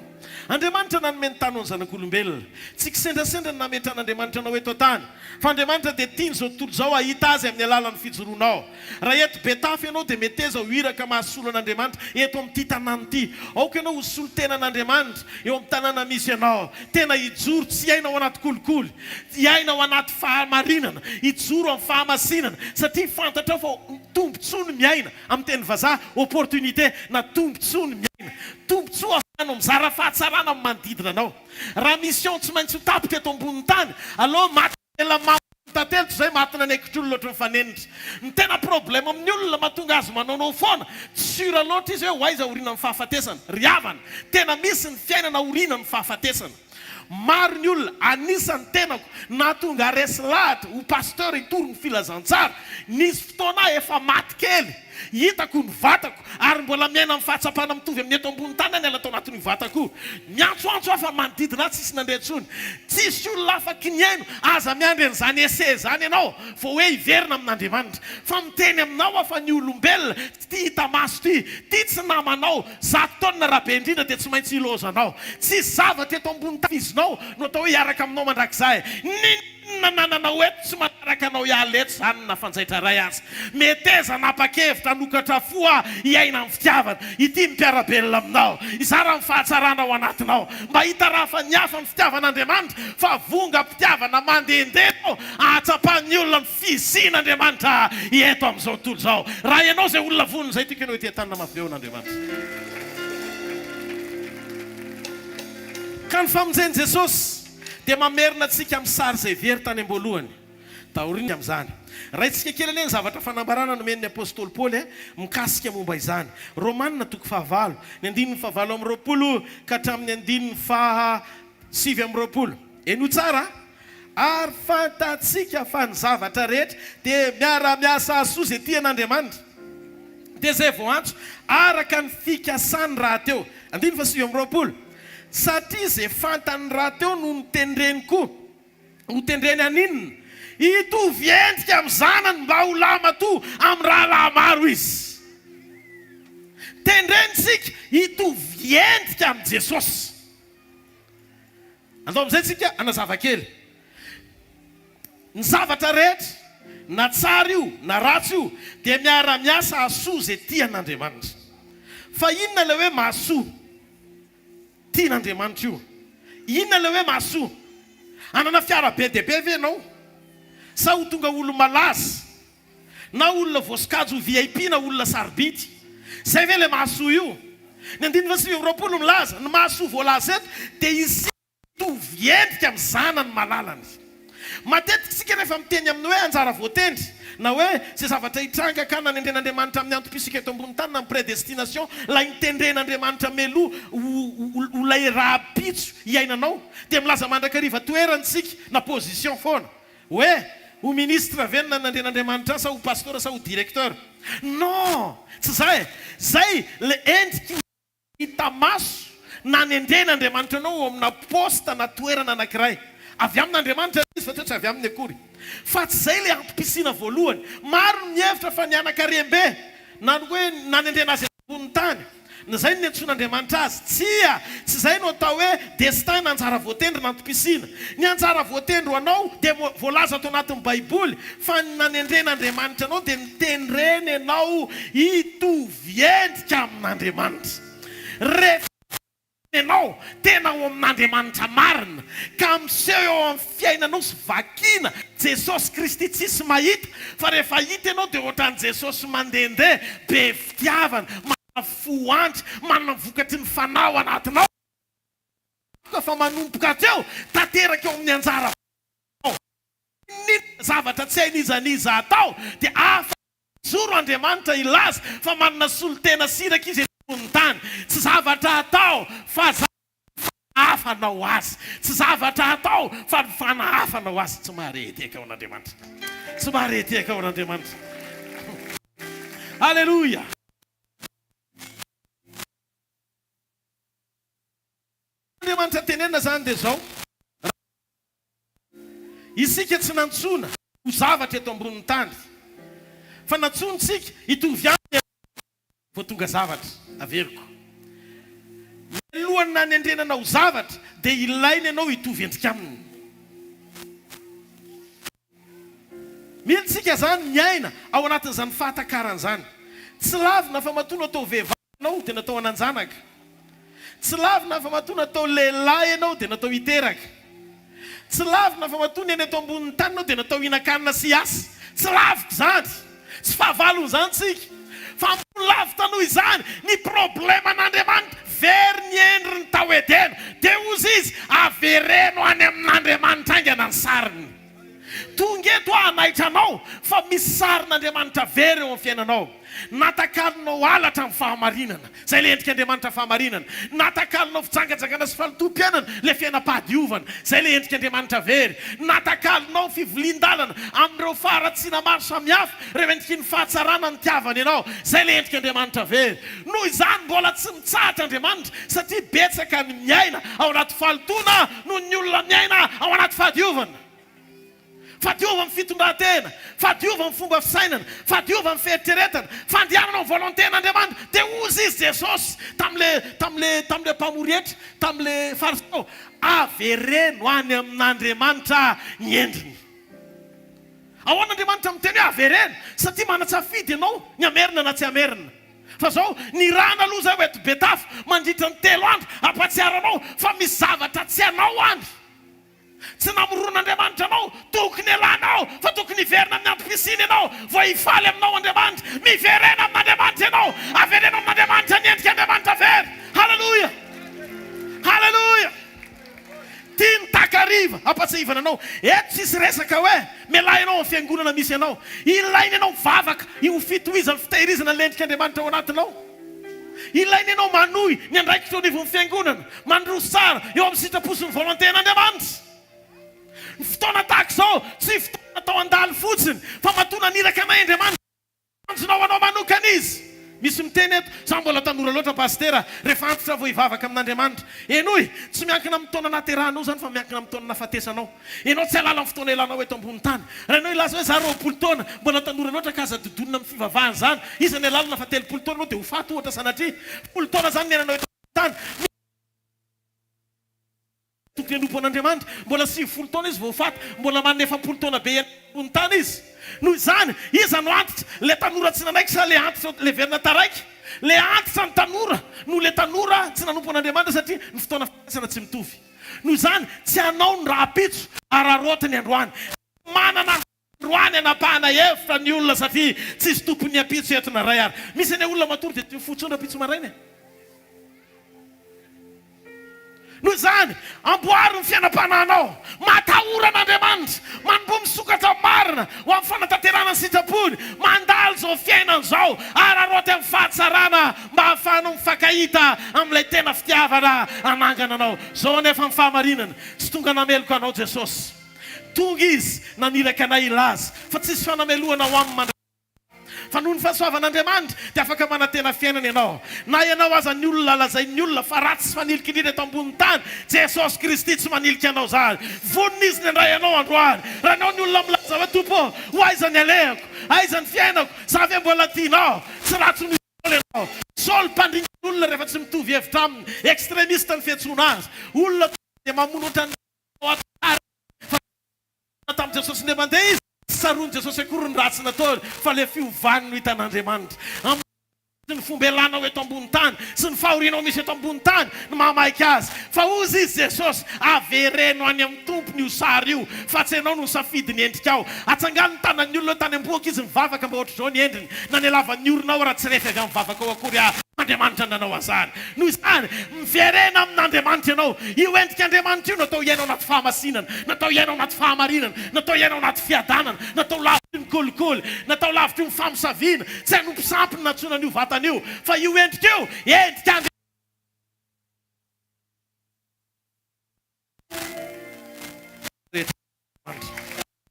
Andriamanitra nanome ny tany ho an'ny zanak'olombelona. Tsy kisendrasendra ny nametran'Andriamanitra anao eto an-tany, fa Andriamanitra dia tian'izao tontolo izao hahita Azy amin'ny alalan'ny fijoroanao. Raha eto Betafo ianao dia meteza ho iraka mahasolo an'Andriamanitra eto amin'ity tanàna ity. Aoka ianao ho solontenan'Andriamanitra eo amin'ny tanàna misy anao. Tena hijoro tsy hiaina ao anaty kolikoly, hiaina ao anaty fahamarinana, hijoro amin'ny fahamasinana satria fantatrao fa tombontsoa ny miaina, amin'ny teny vazaha, opportunité na tombontsoa ny miaina. Tombontsoa ahafahanao mizara fahatsarana amin'ny manodidina anao. Raha mission tsy maintsy ho tapitra eto ambonin'ny tany, aleo maty ela mamo tantely toy izay maty nanaikitr'olona ohatry ny fanenitra. Ny tena problème amin'ny olona mahatonga azy manaonao foana, tsy sûr loatra izy hoe ho aiza aorianan'ny fahafatesana. Ry havana, tena misy ny fiainana aorianan'ny fahafatesana. Maro ny olona, anisan'ny tenako, nahatonga ahy resy lahatra ho pasteur hitory ny filazantsara. Nisy fotoana aho efa maty kely. Hitako ny vatako ary mbola miaina amin'ny fahatsapana mitovy amin'ny eto ambony tany aho niala tao anatin'io vatako io. Miantsoantso aho fa ny manodidina ahy tsisy nandre intsony. Tsisy olona afaky nihaino. Aza miandry an'izany essai izany ianao vao hoe hiverina amin'Andriamanitra. Fa miteny aminao aho fa ny olombelona ity hita maso ity, ity tsy namanao, zato taonina raha be indrindra dia tsy maintsy hilaozanao. Tsisy zavatra eto ambony tany izinao no atao hoe hiaraka aminao mandrakizay. N'inona. Inona anananao eto tsy manaraka anao hiala eto izany na fanjaitra iray aza. Meteza hanapa-kevitra hanokatra fo aho hiaina amin'ny fitiavana. Ity ny mpiara-belona aminao. Hizara ny fahatsarana ao anatinao. Mba hitarafan'ny hafa ny fitiavan'Andriamanitra fa vongam-pitiavana mandehandeha ianao hahatsapan'ny olona ny fisian'Andriamanitra eto amin'izao tontolo izao. Raha ianao izay olona vonona izay tiako ianao ety an-tanana mafy be ho an'Andriamanitra. Ka ny famonjen'i Jesosy. Dia mamerina antsika amin'ny sary izay very tany am-boalohany. Taorian'ny amin'izany. Raintsika kely anie ny zavatra fanambarana nomen'ny apostoly Paoly mikasika momba izany. Romana toko fahavalo, ny andininy fahavalo amby 20 ka hatramin'ny andininy faha 29. Henoy tsara a! Ary fantatsika fa ny zavatra rehetra dia miara-miasa hahasoa izay tia an'Andriamanitra. Dia izay voaantso araka ny fikasany rahateo. Andininy faha 29. Satria izay fantany rahateo no notendreny koa. Notendreny haninona? Hitovy endrika amin'ny zanany mba ho lahimatoa amin'ny rahalahy maro izy. Tendreny isika hitovy endrika amin'i Jesosy. Andao amin'izay isika hanazava kely. Ny zavatra rehetra, na tsara io na ratsy io, dia miara-miasa hahasoa izay tia an'Andriamanitra. Fa inona ilay hoe mahasoa? Tian'Andriamanitra io. Inona ilay hoe mahasoa? Hanana fiara be dia be ve ianao? Sa ho tonga olo-malaza? Na olona voasokajy ho VIP na olona sarobidy? Izay ve ilay mahasoa io? Ny andininy faha 29 milaza, ny mahasoa voalaza eto dia isika mitovy endrika amin'ny zanany malalany. Matetika isika rehefa miteny amin'ny hoe anjara voatendry, na hoe izay zavatra hitranga ka nanendren'Andriamanitra amin'ny antom-pisika eto ambony tany na ny prédestination, ilay notendren'Andriamanitra mialoha ho ilay rahampitso hiainanao, dia milaza mandrakariva toerana isika na position foana. Hoe ho ministre ve no nanendren'Andriamanitra ahy sa ho pasteur sa ho directeur? Non! Tsy izay e! Izay ilay endriky ny. Hita maso nanendren'Andriamanitra anao ho amina poste na toerana anankiray. Avy amin'Andriamanitra ilay izy fa tsy hoe tsy avy aminy akory. Fa tsy izay ilay antom-pisiana voalohany. Maro ny mihevitra fa ny hanan-karem-be na ny hoe nanendrena azy eto ambonin'ny tany, na izay no niantsoan'Andriamanitra azy. Tsia! Tsy izay no atao hoe destin na anjara voatendry na antom-pisiana. Ny anjara voatendry ho anao dia voalaza ato anatin'ny Baiboly fa ny nanendren'Andriamanitra anao dia notendreny ianao hitovy Miendrika amin'Andriamanitra. Rehefa ianao tena ao amin'Andriamanitra marina ka miseho eo amin'ny fiainanao sy vakiana Jesosy Kristy tsisy mahita fa rehefa hita ianao dia ohatran'i Jesosy mandehandeha be fitiavana, manana fo andry, manana vokatry ny fanahy ao anatinao fa manomboka hatreo tanteraka eo amin'ny anjara vaovao. N'inona zavatra tsy hain'iza n'iza atao dia afaka Mijoro Andriamanitra hilaza fa manana solontena sy iraka Izy eto. ambonin'ny tany. Tsy zavatra atao fa fanahafanao azy. Tsy zavatra atao fa ny fanahafanao azy. Tsy maharehitehaka ho an'Andriamanitra. Tsy maharehitehaka ho an'Andriamanitra. Aleloia! Andriamanitra tenenina izany dia izao, raha isika tsy nantsoina ho zavatra eto ambonin'ny tany, fa nantsointsika hitovy aminy aloha vao tonga zavatra. Averiko. Mialohan'ny nanendrena anao ho zavatra dia ilaina ianao hitovy endrika aminy. Mila isika izany miaina ao anatin'izany fahatakarana izany. Tsy lavina fa matoa natao vehivavy ianao dia natao hanan-janaka. Tsy lavina fa matoa natao lehilahy ianao dia natao hiteraka. Tsy lavina fa matoa niaina eto ambonin'ny tany ianao dia natao hihinan-kanina sy hiasa. Tsy laviko izany. Tsy fahavalon'izany isika. Fa ambony lavitra noho izany ny probleman'Andriamanitra. Very ny endriny tao Edena. Dia hozy izy, avereno any amin'Andriamanitra haingana ny sariny. Tonga eto aho hanaitra anao fa misy sarin'Andriamanitra very eo amin'ny fiainanao. Natakalonao halatra ny fahamarinana, izay ilay endrik'Andriamanitra fahamarinana. Natakalonao fijangajangana sy falotoam-piainana, ilay fiainam-pahadiovana, izay ilay endrik'Andriamanitra very. Natakalonao fivilian-dalana amin'ireo faharatsiana maro samihafa, ireo endriky ny fahatsarana nitiavany anao, izay ilay endrik'Andriamanitra very. Noho izany, mbola tsy mitsahatra Andriamanitra, satria betsaka ny miaina ao anaty fahalotoana noho ny olona miaina ao anaty fahadiovana. Fadiova amin'ny fitondran-tena, fadiova amin'ny fomba fisainana, fadiova amin'ny fieritreretana, fandehanana amin'ny volonté-n'Andriamanitra. Dia hozy izy Jesosy tamin'ilay tamin'ilay tamin'ilay mpamory hetra, tamin'ilay fariseo, avereno any amin'Andriamanitra ny endriny. Ahoana Andriamanitra miteny hoe avereno? Satria manan-tsafidy ianao ny hamerina na tsy hamerina. Fa zao, nirahana aloha zay ho eto Betafo mandritra ny telo andro hampatsiaro anao fa misy zavatra tsy anao any. Tsy namoron'Andriamanitra anao, tokony hialanao fa tokony hiverina amin'ny antom-pisiany ianao vao hifaly aminao Andriamanitra. Miverena amin'Andriamanitra ianao, avereno amin'Andriamanitra ny endrik'Andriamanitra very. Haleloia! Haleloia! Tia ny takariva hampatsiahivana anao. Eto tsisy resaka hoe mialà ianao amin'ny fiangonana misy anao. Ilaina ianao mivavaka io fitohizan'ny fitehirizana ny endrik'Andriamanitra ao anatinao. Ilaina ianao manohy ny andraikitra eo anivon'ny fiangonana, mandroso tsara eo amin'ny sitrapo sy ny volonté-n'Andriamanitra. Ny fotoana tahaka izao tsy fotoana natao handalo fotsiny fa matoa naniraka anay Andriamanitra, tanjona ho anao manokana Izy. Misy miteny eto, za mbola tanora loatra Pasitera, rehefa antitra vao hivavaka amin'Andriamanitra. Henoy, tsy miankina amin'ny taona nahaterahanao izany fa miankina amin'ny taona nahafatesanao. Ianao tsy hahalala ny fotoana ialanao eto ambony tany. Raha ianao hilaza hoe za 20 taona, mbola tanora loatra ka aza dodonina amin'ny fivavahana izany. Iza ny hahalala fa 30 taona ianao dia ho faty ohatra sanatria. Folo taona izany niainanao eto ambony tany. Tokony hanompo an'Andriamanitra. Mbola 90 taona izy vao ho faty. Mbola manana 40 taona be iainana ambony tany izy. Noho izany, iza no antitra? Ilay tanora tsy nanaiky sa ilay antitra leverina taraiky? Ilay antitra ny tanora noho ilay tanora tsy nanompo an'Andriamanitra satria ny fotoana fandraisana tsy mitovy. Noho izany, tsy hanao ny rahampitso, araraoty ny androany. Tsy manana androany hanapahana hevitra ny olona satria tsisy tompon'ny ampitso eto na ray ary. Misy anie olona matory dia tsy mifoha intsony rahampitso maraina e. Noho izany, amboary ny fiainam-panahinao. Matahora an'Andriamanitra. Manomboha misokatra marina ho amin'ny fanatanterahana ny sitrapony. Mandalo izao fiainana izao. Araraoty amin'ny fahatsarana mba hahafahanao mifankahita amin'ilay tena fitiavana hanangana anao. Izao anefa ny fahamarinana, tsy tonga nameloka anao Jesosy. Tonga Izy naniraka anay hilaza fa tsisy fanamelohana ho aminy mandrakizay. Fa noho ny fahasoavan'Andriamanitra dia afaka manantena fiainana ianao. Na ianao aza ny olona lazain'ny olona fa ratsy sy fanilika indrindra eto ambonin'ny tany, Jesosy Kristy tsy manilika anao izany. Vonona Izy ny handray anao androany. Raha ianao ny olona milaza hoe, Tompo ô, ho aiza ny alehako? Aiza ny fiainako? Za ve mbola tianao? Tsy ratsy noho i Saoly ianao. Saoly mpandringana olona rehefa tsy mitovy hevitra aminy. Extremiste ny fiantsoana azy. Olona tonga dia mamono ohatran'ny ao an-tany. Fa tamin'i Jesosy indray mandeha izy, tsy tsaroan'i Jesosy akory ny ratsy nataony, fa ilay fiovany no hitan'Andriamanitra. Amin'ny ny fomba ialanao eto ambony tany sy ny fahorianao misy eto ambony tany no mahamaika azy. Fa hozy izy Jesosy, avereno any amin'ny Tompony io sary io, fa tsy ianao no nisafidy ny endrikao. Atsangano ny tanan'ny olona eo tany am-bohoka izy mivavaka mba ohatr'izao ny endriny, na ny halavan'ny oronao raha tsy refy avy amin'ny vavakao akory aho. Andriamanitra nanao an'izany. Noho izany, miverena amin'Andriamanitra ianao. Io endrik'Andriamanitra io natao hiaina ao anaty fahamasinana, natao hiaina ao anaty fahamarinana, natao hiaina ao anaty fiadanana, natao lavitry ny. kolikoly, natao lavitry ny famosaviana, tsy hanompo sampy no nantsoina an'io vatana io, fa io endrika io, endrik'Andriamanitra.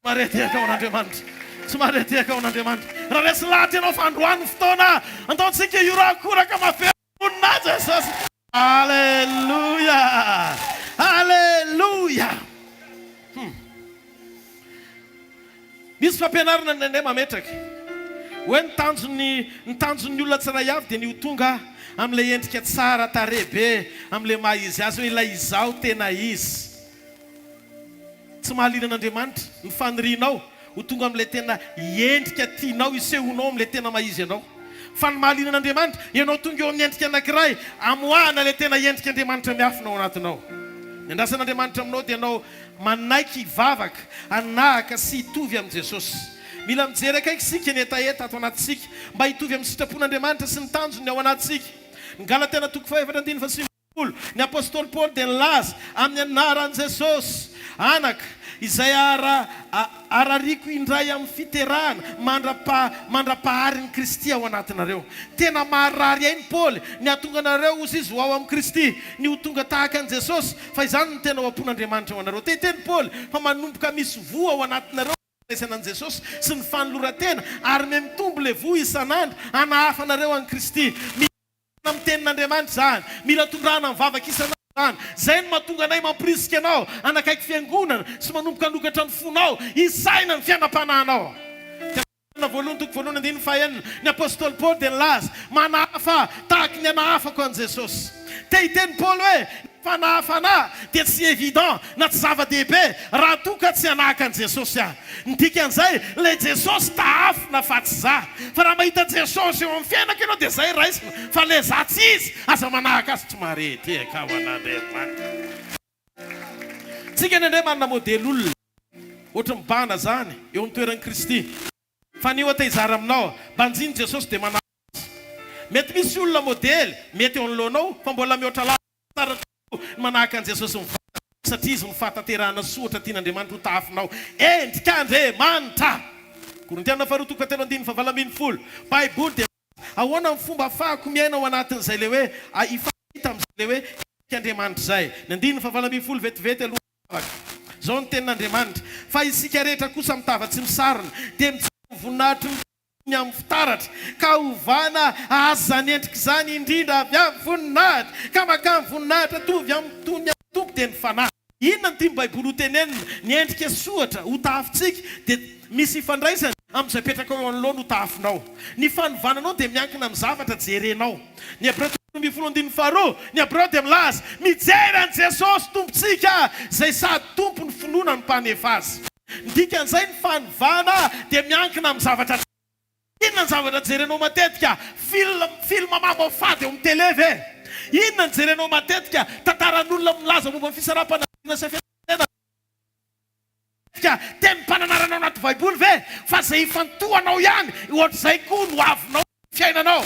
Mareha ho an'Andriamanitra. Tsy mareha ho an'Andriamanitra. Raha resy lahatra ianao fa androany ny fotoana, andaontsika hiorakoraka mafy voninahitra Jesosy. Aleloia! Aleloia! Hmm. Misy fampianarana indraindray mametraka hoe ny tanjon'ny ny tanjon'ny olona tsiray avy dia ny ho tonga amin'ilay endrika tsara tarehy be, amin'ilay maha izy azy hoe ilay izaho tena izy. Tsy mahaliana an'Andriamanitra ny fanirianao ho tonga amin'ilay tena endrika tianao hisehoanao amin'ilay tena maha izy anao. Fa ny mahaliana an'Andriamanitra, ianao tonga eo amin'ny endrika anankiray amoahana ilay tena endrik'Andriamanitra miafina ao anatinao. Ny andrasan'Andriamanitra aminao dia ianao manaiky hivavaka, hanahaka sy hitovy amin'i Jesosy. Mila mijery akaiky isika ny hetaheta ato anatintsika mba hitovy amin'ny sitrapon'Andriamanitra sy ny tanjony ao anatintsika. Ny Galatiana toko fahefatra andininy fahasivy. Ny apostoly Paoly dia nilaza, Amin'ny anaran'i Jesosy, anaka, izay arariako indray amin'ny fiterahana mandra-paharin'i Kristy ao anatinareo. Tena maharary ainy Paoly ny hahatonga anareo, hozy izy, ho ao amin'i Kristy, ny ho tonga tahaka an'i Jesosy, fa izany no tena ao am-pon'Andriamanitra ho anareo. Te-hiteny Paoly fa manomboka misy voa ao anatinareo ny fandraisana an'i Jesosy sy ny fanoloran-tena, ary mihamitombo ilay voa isan'andro hanahafanareo an'i Kristy. Amin'ny tenin'Andriamanitra izany. Mila tondrahana amin'ny vavaka isan'andro izany. Izay no mahatonga anay mampirisika anao hanakaiky fiangonana sy manomboka hanokatra ny fonao hisaina ny fiainam-panahinao. Tesaloniana voalohany toko voalohany andininy fahenina, ny apostoly Paoly dia nilaza, Manahafa tahaky ny anahafako an'i Jesosy. Te hiteny Paoly hoe ny fanahafana ahy dia tsy évident na tsy zava-dehibe raha toa ka tsy hanahaka an'i Jesosy aho. Ny dikan'izay, ilay Jesosy tahafina fa tsy za. Fa raha mahita Jesosy eo amin'ny fiainako ianao dia zay raisina, fa ilay za tsy izy, aza manahaka azy, tsy marehetehaka ho an'Andriamanitra. Tsika indraindray manana modely olona ohatry ny mibahana zany eo amin'ny toeran'i Kristy. Fa anio aho te hizara aminao, banjino Jesosy dia manahaka azy. Mety misy olona modely mety eo anoloanao fa mbola mihoatra lavitra Tsara tokoa ny manahaka an'i Jesosy mivantana satria Izy no fahatanterahana soa ohatra tian'Andriamanitra ho tahafinao. Endrik'Andriamanitra! Korintiana faharoa toko fahatelo andininy fahavalo ambin'ny folo. Baiboly dia milaza ahoana ny fomba afahako miaina ao anatin'izay ilay hoe hifankahita amin'izay ilay hoe endrik'Andriamanitra izay. Ny andininy fahavalo ambin'ny folo vetivety alohan'ny vavaka. Izao ny tenin'Andriamanitra, Fa isika rehetra kosa mitava tsy misarona dia mijery ny voninahitry ny ny amin'ny fitaratra, ka hovana hahazo izany endrika izany indrindra avy amin'ny voninahitra, ka mankany voninahitra tovy amin'ny toy ny amin'ny Tompo dia ny Fanahy. Inona no tian'ny Baiboly hotenenina? Ny endrika soratra hotahafintsika dia misy ifandraisany amin'izay apetrakao eo anoloana hotahafinao. Ny fanovana anao dia miankina amin'ny zavatra jerenao. Ny Hebreo toko 12 andininy faharoa, ny Hebreo dia milaza, Mijery an'i Jesosy Tompontsika, izay sady Tompon'ny finoana no Mpanefa azy. Ny dikan'izay, ny fanovana dia miankina amin'ny zavatra jerena. Inona ny zavatra jerenao matetika? Film, film mamoafady eo amin'ny télé ve? Inona no jerenao matetika? Tantaran'olona milaza momba ny fisaraham-panambadiana sy fiainam-pirenena ve? Matetika, tenim-pananarana ao anaty Baiboly ve? Fa izay ifantohanao ihany, ohatr'izay koa no avinao ny fiainanao.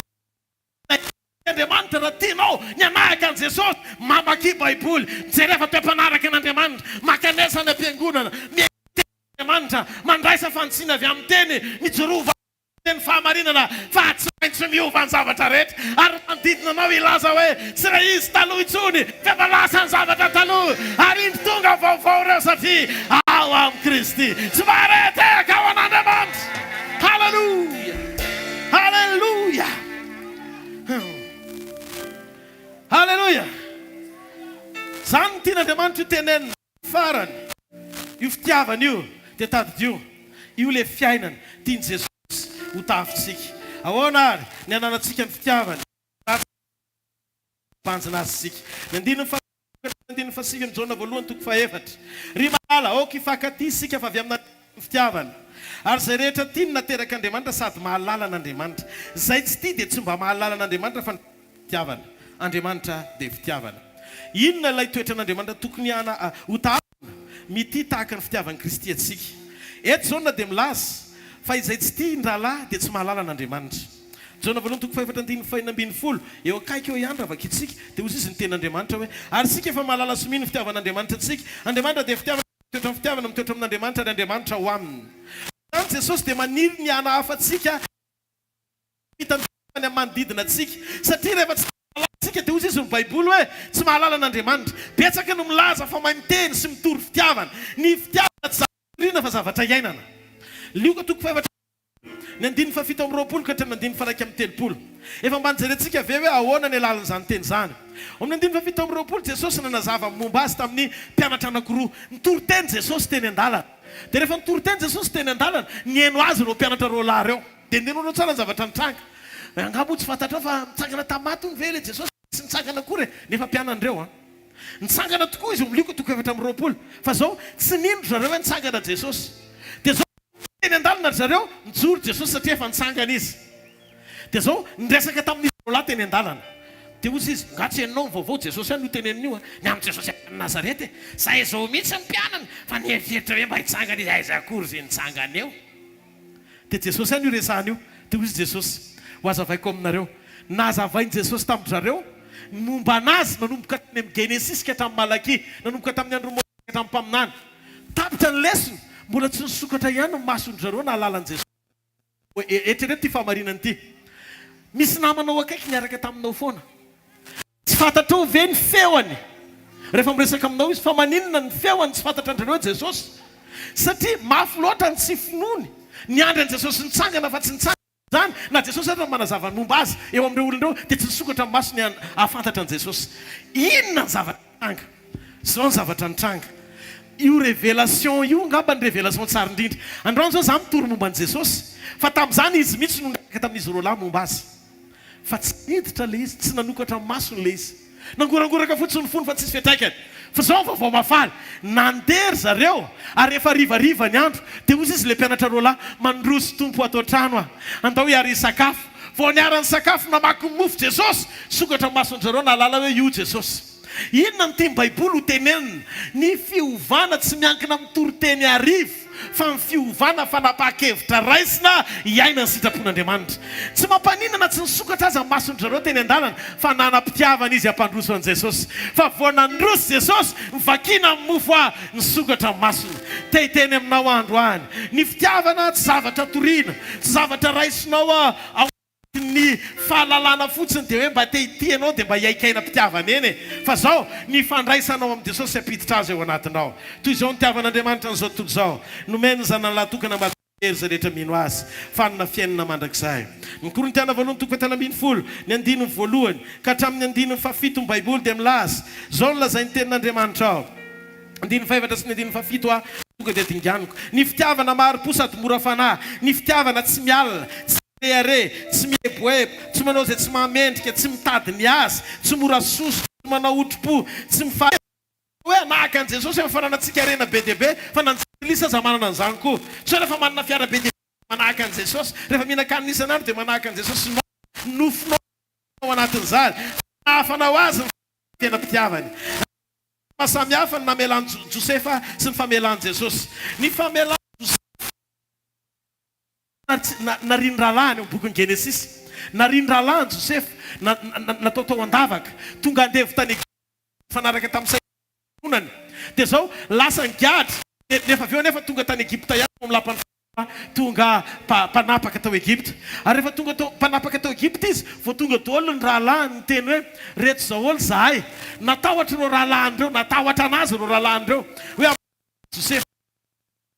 Andriamanitra raha tianao ny hanahaka an'i Jesosy, mamakia Baiboly, mijereva toe mpanaraka an'Andriamanitra, mankanesa any am-piangonana, mihainoa tenin'Andriamanitra, mandraisa fanitsiana avy amin'ny Teny, mijoroa vavolombelon'ny fahamarinana fa tsy maintsy miova ny zavatra rehetra ary ny manodidina anao hilaza hoe tsy ilay izy taloha intsony fa efa lasa ny zavatra taloha ary indro tonga vaovao ireo satria ao amin'i Kristy. Tsy maharehadrehaka ao an'Andriamanitra. Haleloia! Haleloia! Haleloia! Izany no tian'Andriamanitra ho tenenina. Farany, io fitiavana io dia tadidio, io ilay fiainana tian'i Jesosy ho tahafintsika. Ahoana àry ny hananantsika ny fitiavany raha tsy mibanjina Azy isika? Ny andininy faha. Andininy fahasivy amin'ny Jaona voalohany toko fahefatra. Ry malala, aoka hifankatia isika fa avy amin'Andriamanitra ny fitiavana. Ary izay rehetra tia no naterak'Andriamanitra sady mahalala an'Andriamanitra. Izay tsy tia dia tsy mba mahalala an'Andriamanitra fa ny fitiavana. Andriamanitra dia fitiavana. Inona ilay toetran'Andriamanitra tokony hana hotahafina? Mitia tahaka ny fitiavan'i Kristy antsika. Eto Jaona dia milaza fa izay tsy tia ny rahalahy dia tsy mahalala an'Andriamanitra. Jaona voalohany toko fahefatra andininy fahenina ambin'ny folo, eo akaiky eo ihany raha vakintsika, dia hoy izy ny tenin'Andriamanitra hoe, Ary isika efa mahalala sy mino ny fitiavan'Andriamanitra antsika. Andriamanitra dia fitiavana, mitoetra amin'ny fitiavana, mitoetra amin'Andriamanitra ary Andriamanitra ao aminy. Izany Jesosy dia maniry ny hanahafa antsika hita ny fitiavany amin'ny manodidina antsika. Satria rehefa tsy mahalala isika dia hoy izy ny Baiboly hoe tsy mahalala an'Andriamanitra. Betsaka no milaza fa mahay miteny sy mitory fitiavana. Ny fitiavana tsy zavatra toriana fa zavatra iainana. Lioka toko fahefatra ny andininy fahafito amby 20 ka hatramin'ny andininy faha-31. Efa mba nijerentsika ve hoe ahoana ny halalin'izany teny izany? Ao amin'ny andininy fahafito amby 20, Jesosy nanazava ny momba Azy tamin'ny mpianatra anankiroa. Nitory teny Jesosy teny an-dalana. Dia rehefa nitory teny Jesosy teny an-dalana, nihaino Azy ireo mpianatra roalahy ireo. Dia ninoanao tsara ny zavatra nitranga. Angaha moa tsy fantatrao fa nitsangana tamin'ny maty hono ve ilay Jesosy? Tsy nitsangana akory e! Nefa mpianany ireo an! Nitsangana tokoa izy ao amin'ny Lioka toko 24. Fa izao, tsy nino ry zareo hoe nitsangana Jesosy. Dia izao, teny an-dalana ry zareo, nijoro Jesosy satria efa nitsangana Izy. Dia izao, niresaka tamin'izy roalahy teny an-dalana. Dia hoy izy, Nga tsy henonao ny vaovao, Jesosy ihany no tenenina io an! Ny amin'i Jesosy avy any Nazareta e! Izahay izao mihitsy ny mpianany, fa nieritreritra hoe mba hitsangana Izy, aiza akory izay nitsangana eo? Dia Jesosy ihany io resahana io. Dia hoy Jesosy, Ho hazavaiko aminareo. Nazavain'i Jesosy tamin-dry zareo ny momba an'Azy nanomboka tany amin'ny Genesisy ka hatramin'ny Malakia, nanomboka tamin'ny andron'i Mosesy ka hatramin'ny mpaminany. Tapitra ny lesona, mbola tsy nisokatra ihany ny mason-dry zareo nahalala an'i Jesosy. Eritrereto ity fahamarinana ity. Misy namanao akaiky niaraka taminao foana. Tsy fantatrao ve ny feony rehefa miresaka aminao izy? Fa maninona ny feony tsy fantatran-drareo Jesosy? Satria mafy loatra ny tsy finoany. Niandry an'i Jesosy nitsangana fa tsy nitsangana izany. Na Jesosy aza manazava ny momba azy eo amin'ireo olona ireo dia tsy nisokatra ny masony hahafantatra an'i Jesosy. Inona ny zavatra nitranga? Izao ny zavatra nitranga. Io révélation io angamba ny révélation tsara indrindra. Androany izao izaho mitory momba an'i Jesosy. Fa tamin'izany izy mihitsy no niresaka tamin'izy roalahy momba azy. Fa tsy niditra ilay izy, tsy nanokatra ny masony ilay izy. Nangorangoraka fotsiny ny fony fa tsisy fiantraikany. Fa izao ny vaovao mahafaly, nandeha ry zareo ary efa harivariva ny andro. Dia hoy izy ilay mpianatra roalahy, Mandroso Tompo ato an-trano aho, andao hiara-hisakafo. Vao niara-nisakafo, namaky ny mofo Jesosy, nisokatra ny mason-dry zareo nahalala hoe io Jesosy. Inona no tian'ny Baiboly ho tenenina? Ny fiovana tsy miankina amin'ny toriteny arivo, fa ny fiovana fanapahan-kevitra raisina hiaina ny sitrapon'Andriamanitra. Tsy mampaninona na tsy nisokatra aza ny mason-dry zareo teny an-dalana, fa nanam-pitiavana izy hampandroso an'i Jesosy. Fa vao nandroso Jesosy, nivakiana ny mofo aho, nisokatra ny masony. Te hiteny aminao aho androany, ny fitiavana tsy zavatra toriana, tsy zavatra raisinao ao. Ny fahalalana fotsiny dia hoe mba te hitia ianao dia mba hiaikainam-pitiavana eny e! Fa zao, ny fandraisanao amin'i Jesosy hampiditra Azy ao anatinao. Toy izao nitiavan'Andriamanitra an'izao tontolo izao, nomeny ny Zanany lahy tokana mba tsy ho very izay rehetra mino Azy, fa hanana fiainana mandrakizay. Ny Korintiana voalohany toko fahatelo 12, ny andininy voalohany ka hatramin'ny andininy fahafito ny Baiboly dia milaza, Izao no lazain'ny Tenin'Andriamanitra ao. Andininy fahefatra sy ny andininy fahafito a, tonga dia dinganiko. Ny fitiavana mahari-po sady mora fanahy, ny fitiavana tsy mialona, tsy mirehareha, tsy mieboebo, tsy manao izay tsy mahamendrika, tsy mitady ny azy, tsy mora sosotra, tsy manao otri-po, tsy mifaly. Hoe hanahaka an'i Jesosy amin'ny fananantsika harena be dia be, fa na ny jentilisa aza manana an'izany koa. Tsy hoe rehefa manana fiara be dia be dia manahaka an'i Jesosy, rehefa mihinan-kanina isan'andro dia manahaka an'i Jesosy. Non, nofinao ao anatin'izany. Fanahafanao azy ny fiainam-pitiavany. Maha samy hafa ny namelan'i Josefa sy ny famelan'i Jesosy. Ny famelan'i Josefa narian'ny rahalahiny ao amin'ny bokin'ny Genesisy. Narian'ny rahalahiny Josefa, natao tao an-davaka, tonga andevo tany Egypta nifanaraka tamin'ny sain'ny Dia izao, lasa nigadra, nefa avy eo anefa tonga tany Egypta ihany tao amin'ny lapan'ny Tonga mpanapaka tao Egypta. Ary rehefa tonga tao mpanapaka tao Egypta izy, vao tonga daholo ny rahalahiny niteny hoe, Reto daholo izahay. Natahotra ireo rahalahiny ireo, natahotra an'azy ireo rahalahiny ireo, hoe hamono Josefa,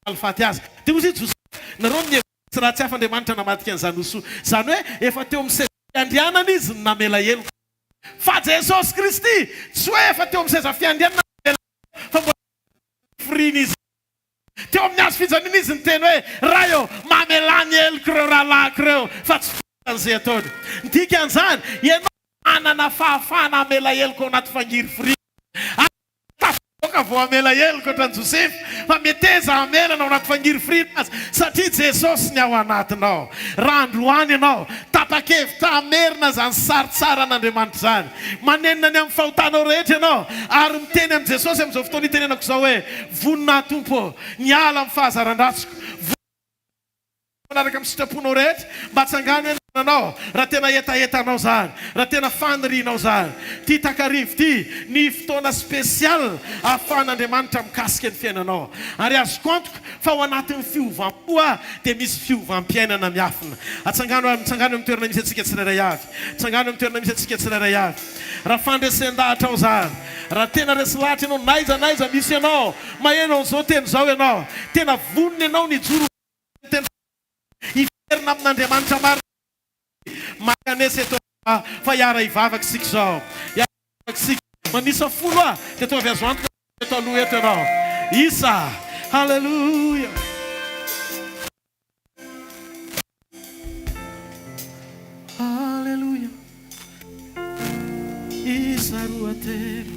halifaty azy. Dia hoy izy, Josefa, nareo no nihevitra tsy ratsy hafa Andriamanitra namadika an'izany ho soa. Izany hoe efa teo amin'ny seza fiandrianana izy no namela heloka. Fa Jesosy Kristy, tsy hoe efa teo amin'ny seza fiandrianana no namela heloka, fa mbola niforiana izy. Teo amin'ny hazo fijaliana izy niteny hoe, Ray ô, mamelà ny heloko ireo rahalahiko ireo, fa tsy fantany izay ataony. Ny dikan'izany, ianao manana fahafahana hamela heloka ao anaty fangirifiriana. Ary tafavoaka vao hamela heloka ohatran'i Josefa, fa meteza hamelana ao anaty fangirifiriana aza, satria Jesosy ny ao anatinao. Raha androany ianao, tapa-kevitra hamerina izany sary tsaran'Andriamanitra izany, manenina ny amin'ny fahotanao rehetra ianao, ary miteny amin'i Jesosy amin'izao fotoana itenenako izao hoe, Vonona aho Tompo ô, niala amin'ny fahazaran-dratsiko, vonona mifanaraka amin'ny sitraponao rehetra, mba tsangano ianao. anao, raha tena hetahetanao izany, raha tena fanirianao izany. Ity takariva ity ny fotoana spécial ahafahan'Andriamanitra mikasika ny fiainanao. Ary azoko antoka fa ao anatin'ny fiovam-po dia misy fiovam-piainana miafina. Atsangano ary mitsangano eo amin'ny toerana misy antsika tsirairay avy. Tsangano eo amin'ny toerana misy antsika tsirairay avy. Raha fandresen-dahatra ao izany, raha tena resy lahatra ianao, n'aiza n'aiza misy anao, maheno an'izao teny izao ianao, tena vonona ianao ny hijoro ho tena hiverina amin'Andriamanitra marina, mankanesa eto fa hiara-hivavaka isika izao. Hiara-hivavaka isika. Manisa folo aho dia ataovy azo antoka fa eto aloha eto ianao. Isa. Haleloia. Haleloia. Isa roa telo.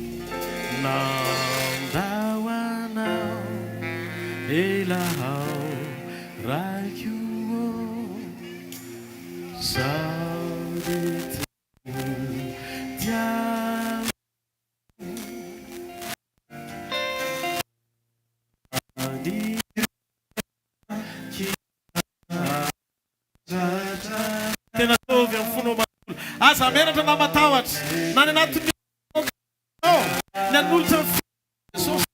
Nandao anao ela aho raiko ô. Zaho dia te hody aminao. Tena ataovy amin'ny fonao manontolo. Aza menatra na matahotra. Na any anatin'ny ao, ny hanolotra ny fiainana Jesosy.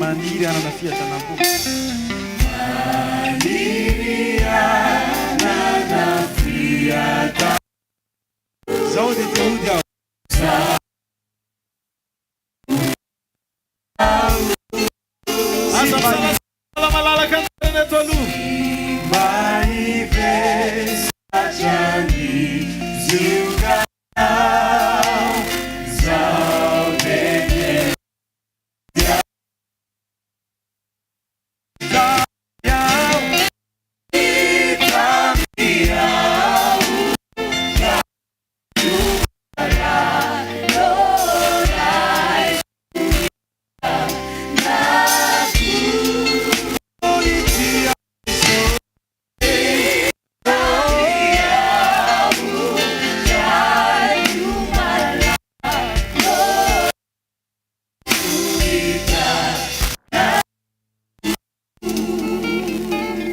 Maniry hanana fiadanam-po. Zao dia te hody aho. Aza misalasala malalaka ny toerana eto aloha.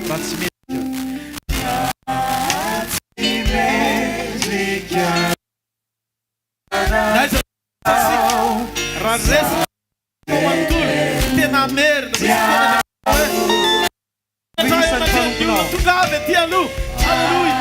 Mba tsy mendrika. N'aiza n'aiza isika, raha ny resaka no manontolo, tena hamerina, misy fotoana izay hoe, Ray aman-dreny ny olona tonga avy aty aloha. Aleloia.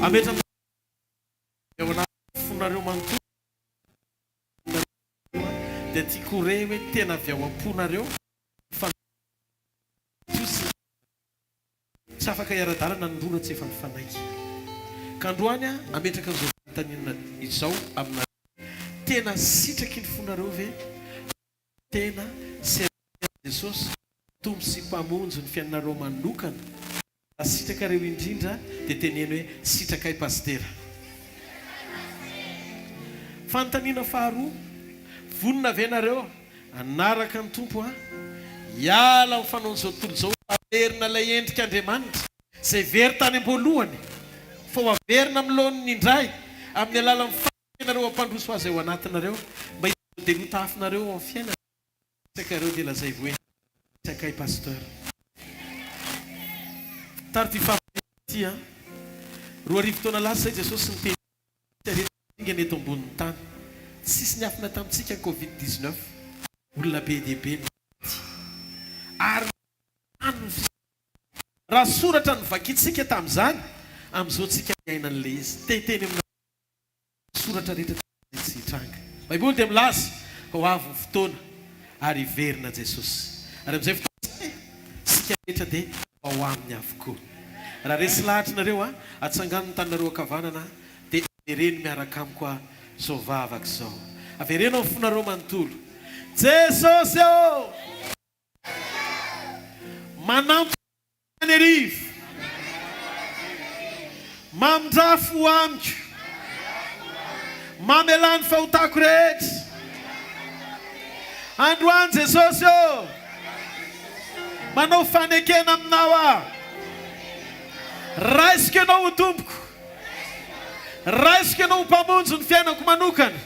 Ametraka eo anatin'ny fonareo manontolo dia tiako ho re hoe tena avy ao am-ponareo fa Jiosy tsy afaka hiara-dalana ny roa raha tsy efa nifanaiky. Ka androany aho hametraka an'izao fanontaniana izao aminareo, tena sitraky ny fonareo ve tena sy an'i Jesosy Tompo sy Mpamonjy ny fiainanareo manokana? Raha sitrakareo indrindra dia teneno hoe sitrakay Pasitera. Fanontaniana faharoa, vonona ve nareo hanaraka ny Tompo an? Hiala amin'ny fanaon'izao tontolo izao hamerina ilay endrik'Andriamanitra izay very tany am-boalohany fa ho averina amin'ny laoniny indray amin'ny alalan'ny fanekenareo hampandroso azy ao anatinareo mba hisy modely hotahafinareo ao amin'ny fiainana. Sitrakareo dia lazaivo hoe sitrakay Pasteur. Tary ity fahamarinana ity an! 2000 taona lasa izay Jesosy niteny hoe hisy aretina haingana eto ambonin'ny tany. Tsisy niafina tamintsika ny covid 19. Olona be dia be no maty. Ary nanontany ny fisainana. Raha soratra novakintsika tamin'izany, amin'izao tsika miaina an'ilay izy. Te hiteny aminareo. Soratra rehetra tsy maintsy hitranga. Baiboly dia milaza fa ho avy ny fotoana ary hiverina Jesosy. Ary amin'izay fotoana izay, isika rehetra dia ho ao aminy avokoa. Raha resy lahatra nareo a, atsangano ny tananareo ankavanana dia avereno miaraka amiko a izao vavaka izao. Avereno amin'ny fonareo manontolo. Jesosy ô! Manampy Antananarivo. Mamindrà fo amiko. Mamelà ny fahotako rehetra. Androany Jesosy ô, manao fanekena aminao aho. Raisiko Ianao ho Tompoko. Raisiko Ianao ho Mpamonjy ny fiainako manokana.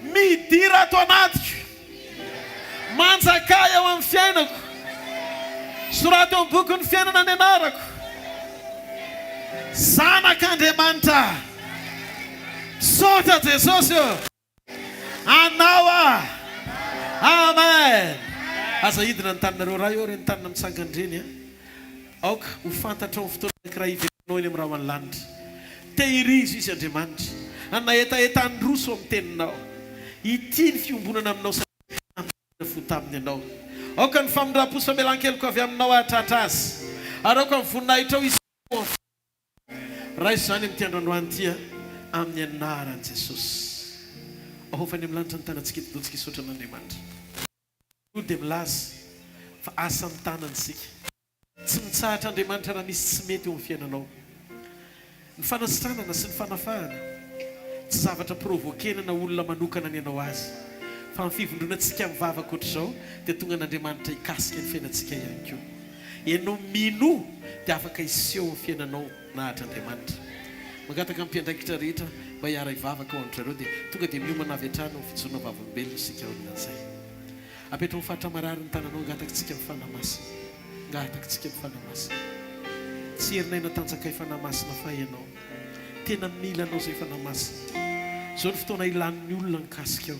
Midira ato anatiko. Manjakà eo amin'ny fiainako. Soraty eo amin'ny bokin'ny fiainana ny anarako. Zanak'Andriamanitra aho. Misaotra Jesosy ô. Anao aho. Amen. Aza hidina ny taninareo Ray ô, ireny tanana mitsangana ireny a. Aoka ho fantatrao ny fotoana anankiray hiverenanao eny amin'ny rahona lanitra. Tehirizo izy Andriamanitra. Hanana hetaheta handroso amin'ny teninao. Ity ny fiombonana aminao satria nampirindra fo taminy ianao. Aoka ny famindram-po sy famelan-keloka avy aminao hahatratra azy. Ary aoka ny voninahitrao hiseho ao amin'ny fiainany. Raiso izany amin'ity andro androany ity amin'ny anaran'i Jesosy. Ahofa any amin'ny lanitra ny tanantsika hitodotsika hisaotra an'Andriamanitra. Io dia milaza fa asan'ny tanany isika. Tsy mitsahatra Andriamanitra raha misy tsy mety eo amin'ny fiainanao. Ny fanasitranana sy ny fanafahana tsy zavatra provoquena na olona manokana ny hanao azy. Fa ny fivondronantsika mivavaka ohatr'izao dia tonga an'Andriamanitra hikasika ny fiainantsika ihany koa. Ianao minoa dia afaka hiseho amin'ny fiainanao nahatra Andriamanitra. Mangataka amin'ny mpiandraikitra rehetra mba hiara-hivavaka ho an-dry zareo dia tonga dia miomana avy hatrany ho fijoroana vavolombelona isika aorianan'izay. Apetraho faritra marary ny tananao angatakitsika ny Fanahy Masina. Angatakitsika ny Fanahy Masina. Tsy herinay natanjakay Fanahy Masina fa Ianao. Tena mila Anao izay Fanahy Masina. Izao ny fotoana ilan'ny olona ny kasikao.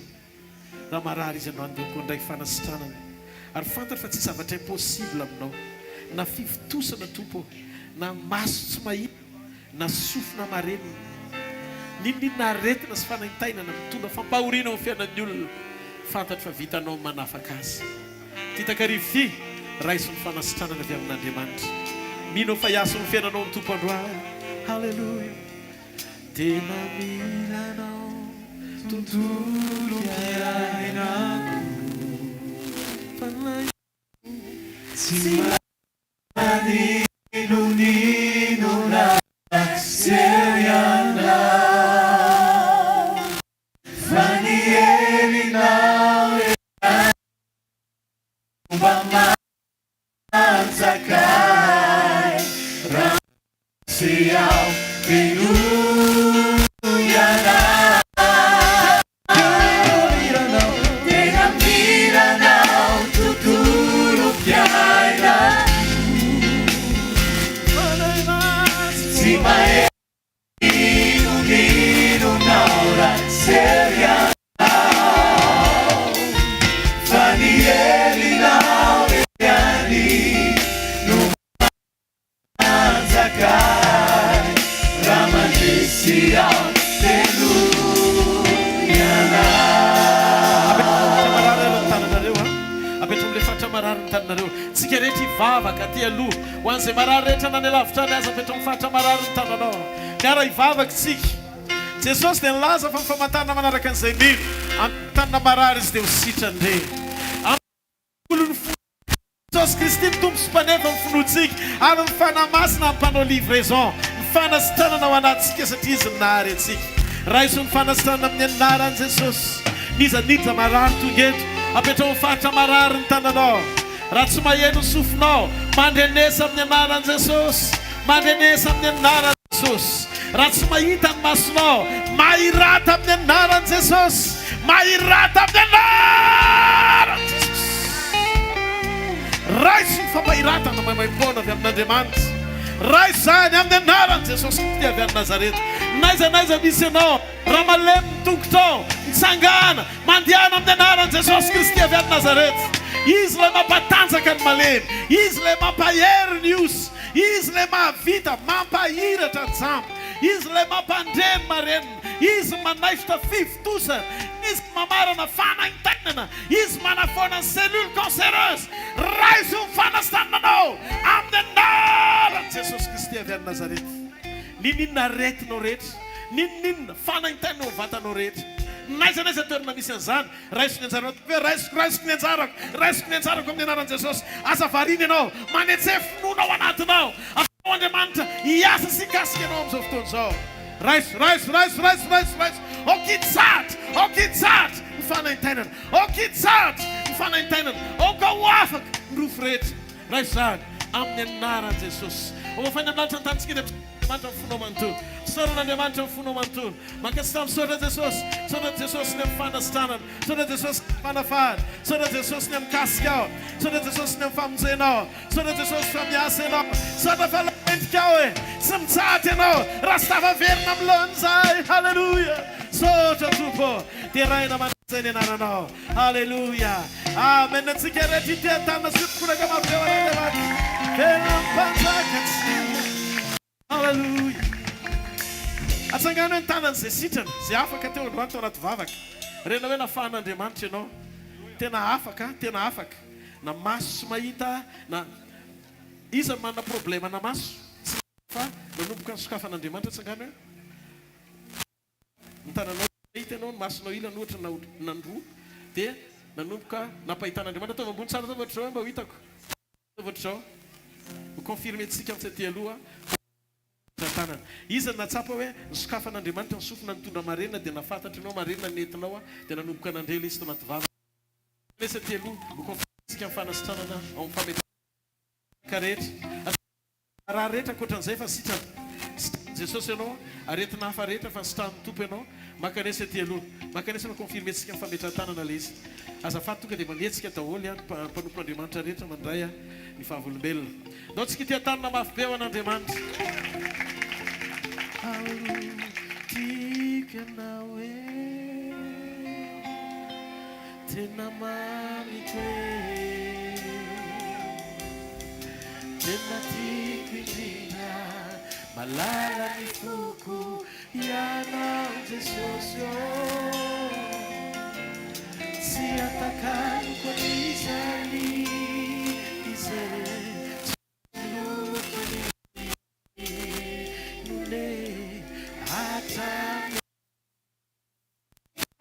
Raha marary izy androany dia koa handray fanasitranana. Ary fantany fa tsy zavatra impossible aminao. Na fivontosana Tompo ô, na maso tsy mahita, na sofina marenina. N'inon'inona aretina sy fanaintainana mitondra fampahoriana eo amin'ny fiainan'ny olona, fantatro fa vitanao ny manafaka azy. Ity takariva ity, raiso ny fanasitranana avy amin'Andriamanitra. Mino aho fa hiasa eo amin'ny fiainanao ny Tompo androany. Haleloia. Tena mila anao tontolom-piainako. Fanahy tsy maninon'inona tsy eo ianao. Fa ny herinao ihany no mba manjaka ahy. Raha Tsy ao Tena mila anao tontolom-piainako Tsy maheninon'inonao raha tsy eo ianao Fa ny herinao ihany no Apetraho marary aloha ny tananareo a. Apetraho amin'ilay faritra marary ny tananareo. Tsika rehetra hivavaka aty aloha. Ho an'izay marary rehetra na any alavitra any aza, apetraho amin'ny faritra marary ny tananao. Miara hivavaka isika. Jesosy dia nilaza fa ny famantarana manaraka an'izay mino, amin'ny tanana marary izy dia ho sitrany ireny. Amin'ny olon'ny fo. Jesosy Kristy ny Tompo sy Mpanefa ny finoantsika ary ny Fanahy Masina mpanao livraison ny fanasitranana ao anatintsika satria Izy no nahary antsika. Raiso ny fanasitranana amin'ny anaran'i Jesosy. N'iza n'iza marary tonga eto, apetraho amin'ny faritra marary ny tananao. Raha tsy maheno ny sofinao, mandrenesa amin'ny anaran'i Jesosy. Mandrenesa amin'ny anaran'i Jesosy. Raha tsy mahita ny masonao, mahirata amin'ny anaran'i Jesosy. Mahirata amin'ny anaran'i Jesosy. Raiso ny fampahiratana maimaimpoana avy amin'Andriamanitra. Raiso izany amin'ny anaran'i Jesosy Kristy avy any Nazareta. N'aiza n'aiza misy ianao, raha malemy ny tongotrao, mitsangàna, mandehana amin'ny anaran'i Jesosy Kristy avy any Nazareta. Izy ilay mampatanjaka ny malemy. Izy ilay mampahery ny osy. Izy ilay mahavita mampahiratra ny jamba. Izy ilay mampandre ny marenina. Izy manaisotra fivontosana. Izy mamarana fanaintainana. Izy manafoana ny cellules cancéreuses. Raiso ny fanasananao amin'ny anaran'i Jesosy Kristy avy any Nazareta. N'inon'inona aretinao rehetra, n'inon'inona fanaintainana eo amin'ny vatanao rehetra, n'aiza n'aiza toerana misy an'izany, Raisiko ny anjaranao Tompo hoe raisiko, raisiko ny anjarako, raisiko ny anjarako amin'ny anaran'i Jesosy. Aza variana ianao, manetseha finoana ao anatinao. Avelao Andriamanitra hiasa sy hikasika anao amin'izao fotoana izao. Raiso, raiso, raiso, raiso, raiso, raiso. Aoka hitsahatra, aoka hitsahatra ny fanaintainana. Aoka hitsahatra ny fanaintainana. Aoka ho afaka ny rofy rehetra. Raiso izany amin'ny anaran'i Jesosy. Ho afaina amin'ny lanitra ny tanintsika dia misaotra Andriamanitra amin'ny fonao manontolo. Misaorana Andriamanitra amin'ny fonao manontolo. Mankasitraha misaotra Jesosy. Misaotra Jesosy ny amin'ny fanasitranana. Misaotra Jesosy ny amin'ny fanafahana. Misaotra Jesosy ny amin'ny kasikao. Misaotra Jesosy ny amin'ny famonjenao. Misaotra Jesosy fa miasa Ianao. Misaotra fa ilay endrikao e. Tsy mitsahatra Ianao raha tsy tafaverina amin'ny laoniny izahay. Haleloia. Misaotra Tompo ô. Deraina mandrakizay ny anaranao. Haleloia. Amen antsika rehetra ity an-tanana sy mikoraka mafy eo an'Andriamanitra. Tena mpanjaka tsika. Haleloia. Atsangano hoe ny tanana izay sitrana, izay afaka teo androany tao anaty vavaka. Renao hoe nafahan'Andriamanitra ianao. Tena afaka, tena afaka. Na maso tsy mahita, na iza no manana problème na maso tsy mahita fa nanomboka nisokafan'Andriamanitra atsangano hoe. Ny tananao nahita ianao, ny masonao ilany ohatra na na ny roa dia nanomboka nampahitan'Andriamanitra. Ataovy ambony tsara ataovy ohatr'izao mba ho hitako. Ataovy ohatr'izao. Ho confirmer-tsika amintsy aty aloha fa tanana. Iza no nahatsapa hoe nosokafan'Andriamanitra ny sofina nitondra marenina dia nahafantatra ianao marenina nentinao dia nanomboka nandre ilay izy tao anaty vava. Nesy aty aloha ho confirmer-tsika amin'ny fanasitranana ao amin'ny fametrahana rehetra. Raha rehetra ankoatran'izay fa sitrana. Sitranin'i Jesosy ianao, aretina hafa rehetra fa sitranin'ny Tompo ianao, mankanesa ety aloha. Mankanesa fa confirmer-tsika amin'ny fametrahan-tanana ilay izy. Azafady tonga dia manetsika daholo an, mpanompon'Andriamanitra rehetra mandray ny vavolombelona. Ndao tsika hitia-tanana mafy be ho an'Andriamanitra. Tiako ianao e, tena mamiko e. Tena tiako indrindra, malala ny foko, Ianao Jesosy ô. Tsy atakaloko an'izany izay soloiko ny none hatramin'ny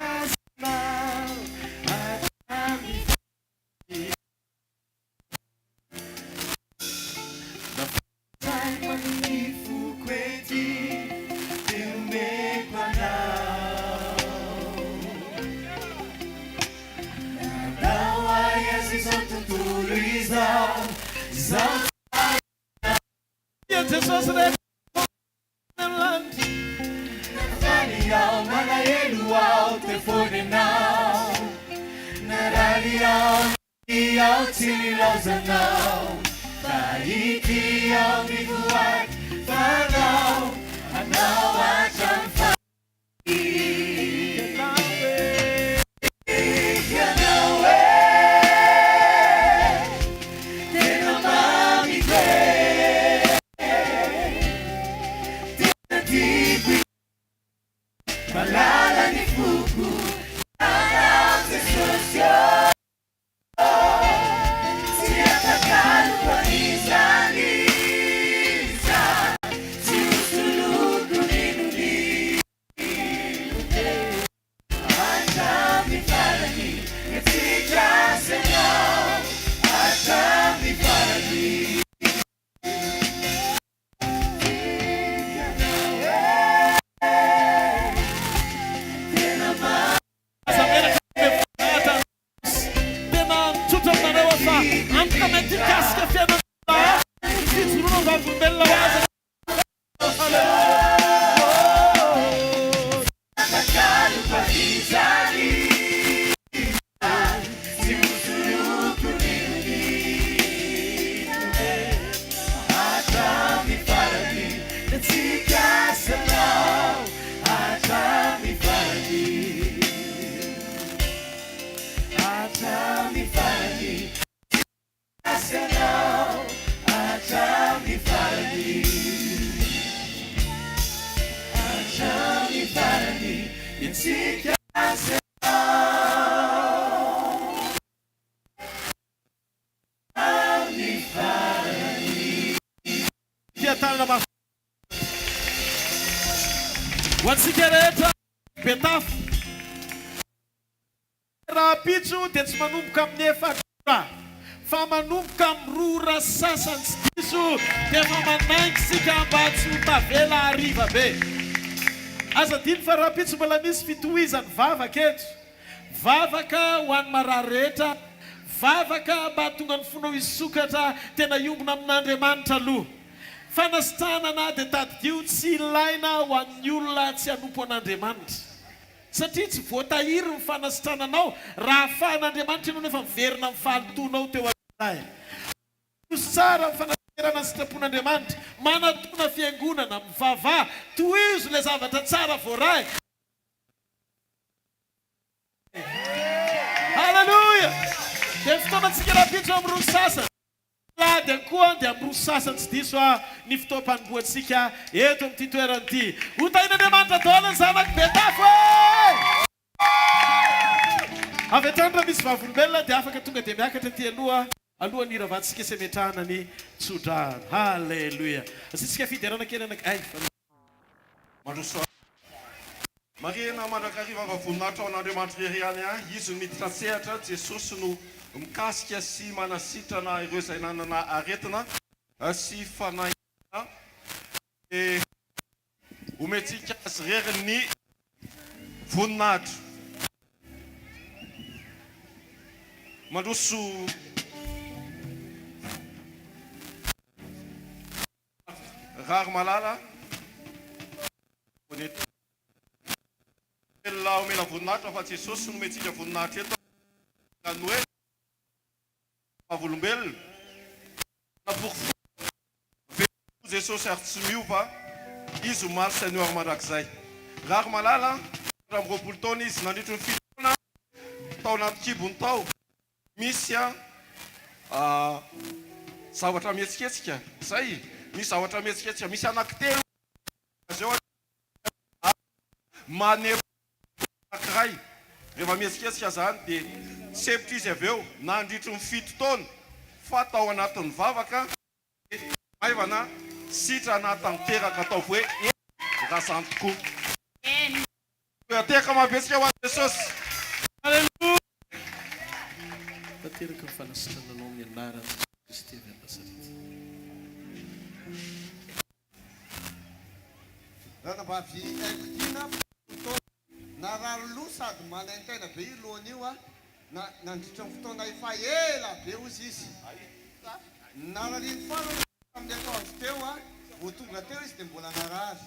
hazavanao hatramin'ny Jesosy rehetra Faly aho, malahelo aho, te foana ianao. Narary aho, nania aho, tsy nilaozanao. Fa ity aho mivoady fa anao, anao hatramin'ny farany. Ianao e, tena mamiko e. Tena tiako Malala ny foko Ianao Jesosy ô Tsy atakaloko an'izany. Mijoro vavolombelona ho azy. Fiadanana mafy ho antsika rehetra Betafo. Rahampitso dia tsy manomboka amin'ny efatra ora fa manomboka amin'ny roa ora sasany tsy diso dia efa manainga isika mba tsy ho tavela hariva be. Aza adino fa rahampitso mbola misy fitohizan'ny vavaka eto. Vavaka ho an'ny marary rehetra, vavaka mba hahatonga ny fonao hisokatra tena hiombona amin'Andriamanitra aloha. Fanasitranana dia tadidio tsy ilaina ho an'ny olona tsy hanompo an'Andriamanitra. Satria tsy voatahiry ny fanasitrananao raha afahan'Andriamanitra ianao nefa miverina amin'ny fahalotoanao teo aloha. Roso tsara amin'ny fanatanterahana ny sitrapon'Andriamanitra. Manatòna fiangonana, mivavaha, tohizo ilay zavatra tsara voaray. Haleloia! Dia ny fotoanantsika rahampitso amin'ny roa sy sasany. Alahady ihany koa dia amin'ny roa sy sasany tsy diso aho ny fotoam-panompoantsika eto amin'ity toerana ity. Ho tahin'Andriamanitra daholo ny zanak'i Betafo e! Avy hatrany raha misy vavolombelona dia afaka tonga dia miakatra aty aloha alohan'ny hiravantsika sy hametrahana ny tsodrano. Haleloia! Asiantsika fiderana kely anank ay fa. Mandrosoa. Marihina mandrakariva fa voninahitra ho an'Andriamanitra irery ihany, Izy no miditra an-tsehatra, Jesosy no mikasika sy manasitrana ireo izay nanana aretina sy fanahinana, dia omentsika Azy irery ny voninahitra. Mandroso. Raharimalala Bonetto. Velona omena voninahitra fa Jesosy no omentsika voninahitra eto ka ny hoe vavolombelona nanaporofo velona tokoa Jesosy ary tsy miova Izy omaly sy anio ary mandrakizay. Raharimalala, 24 taona izy nandritry ny fito taona tao anaty kibony tao. Misy a zavatra mihetsiketsika zay, misy zavatra mihetsiketsika, misy anankitelo azy eo maneho anankiray, rehefa mihetsiketsika zany dia sempotra izy avy eo nandritry ny fito taona fa tao anatin'ny vavaka dia maivana sitrana tanteraka, ataovy hoe eny raha zany tokoa. Miantehaka mafy ho an'i Jesosy. Aleloia! Tanteraka ny fanasitrananao amin'ny anaran'i Jesosy Kristy avy any Nazareta. Ranabavy Haingotiana, 70 taona. Narary loha sady manaintaina be io lohany io nandritra ny fotoana efa ela be hozy izy. Narariany farany tamin'ny atoandro teo, vao tonga teo izy dia mbola narary.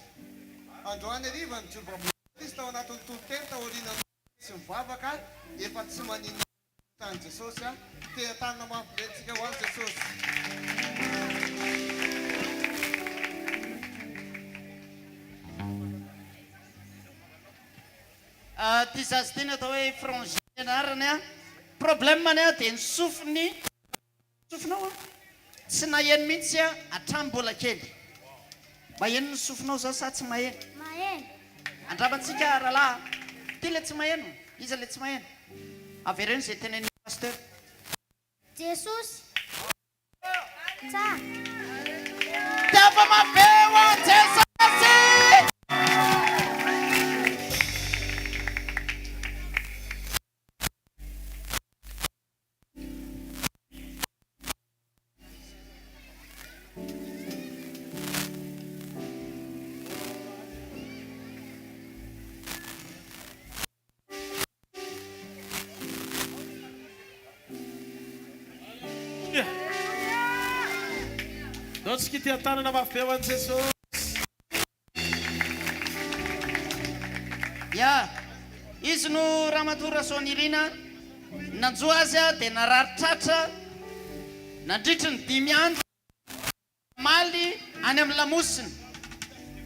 Androany hariva nijoro vavolombelona izy tao anatin'ny toriteny taorian'ny sy mivavaka, efa tsy maninona tany Jesosy a! Teha-tanana mafy be tsika ho an'i Jesosy. Ty zaza ty ny atao hoe frangin ny anarany a, problème-ny a dia ny sofiny, sofinao a, tsy naheno mihitsy a hatramin'ny mbola kely. Maheno ny sofinao zao sa tsy maheno? Maheno. Andramantsika rahalahy a. Ty le tsy maheno, iza le tsy maheno? Avereno izay tenenin'ny pasteur. Jesosy. Tsara. Tiava mafy be ho an'i Jesosy! Ndao tsika hiteha-tanana mafy be ho an'i Jesosy. Ya, izy no Ramatoa Rasoanirina. Ny nanjo azy dia narary tratra nandritry ny dimy andro namaly any amin'ny lamosiny.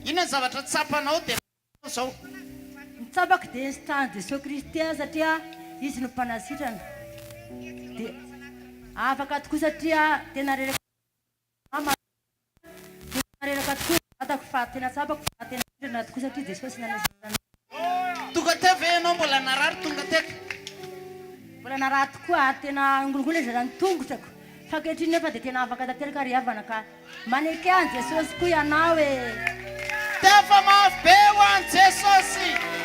Inona ny zavatra tsapanao dia lazainao izao? Ny tsapako dia sitrahan'i Jesoa Kristy aho satria Izy no mpanasitrana. Dia afaka tokoa satria tena reraka Mama Tena reraka tokoa ny vatako fa tena tsapako fa tena sitrana tokoa satria Jesosy nanasitrana ahy. Tonga teo ve ianao mbola narary tonga teto? Mbola narary tokoa ary tena ngolongola izy raha ny tongotrako fa ankehitriny nefa dia tena afaka tanteraka ry havana ka maneke an'i Jesosy koa ianao e! Tefa mafy be ho an'i Jesosy!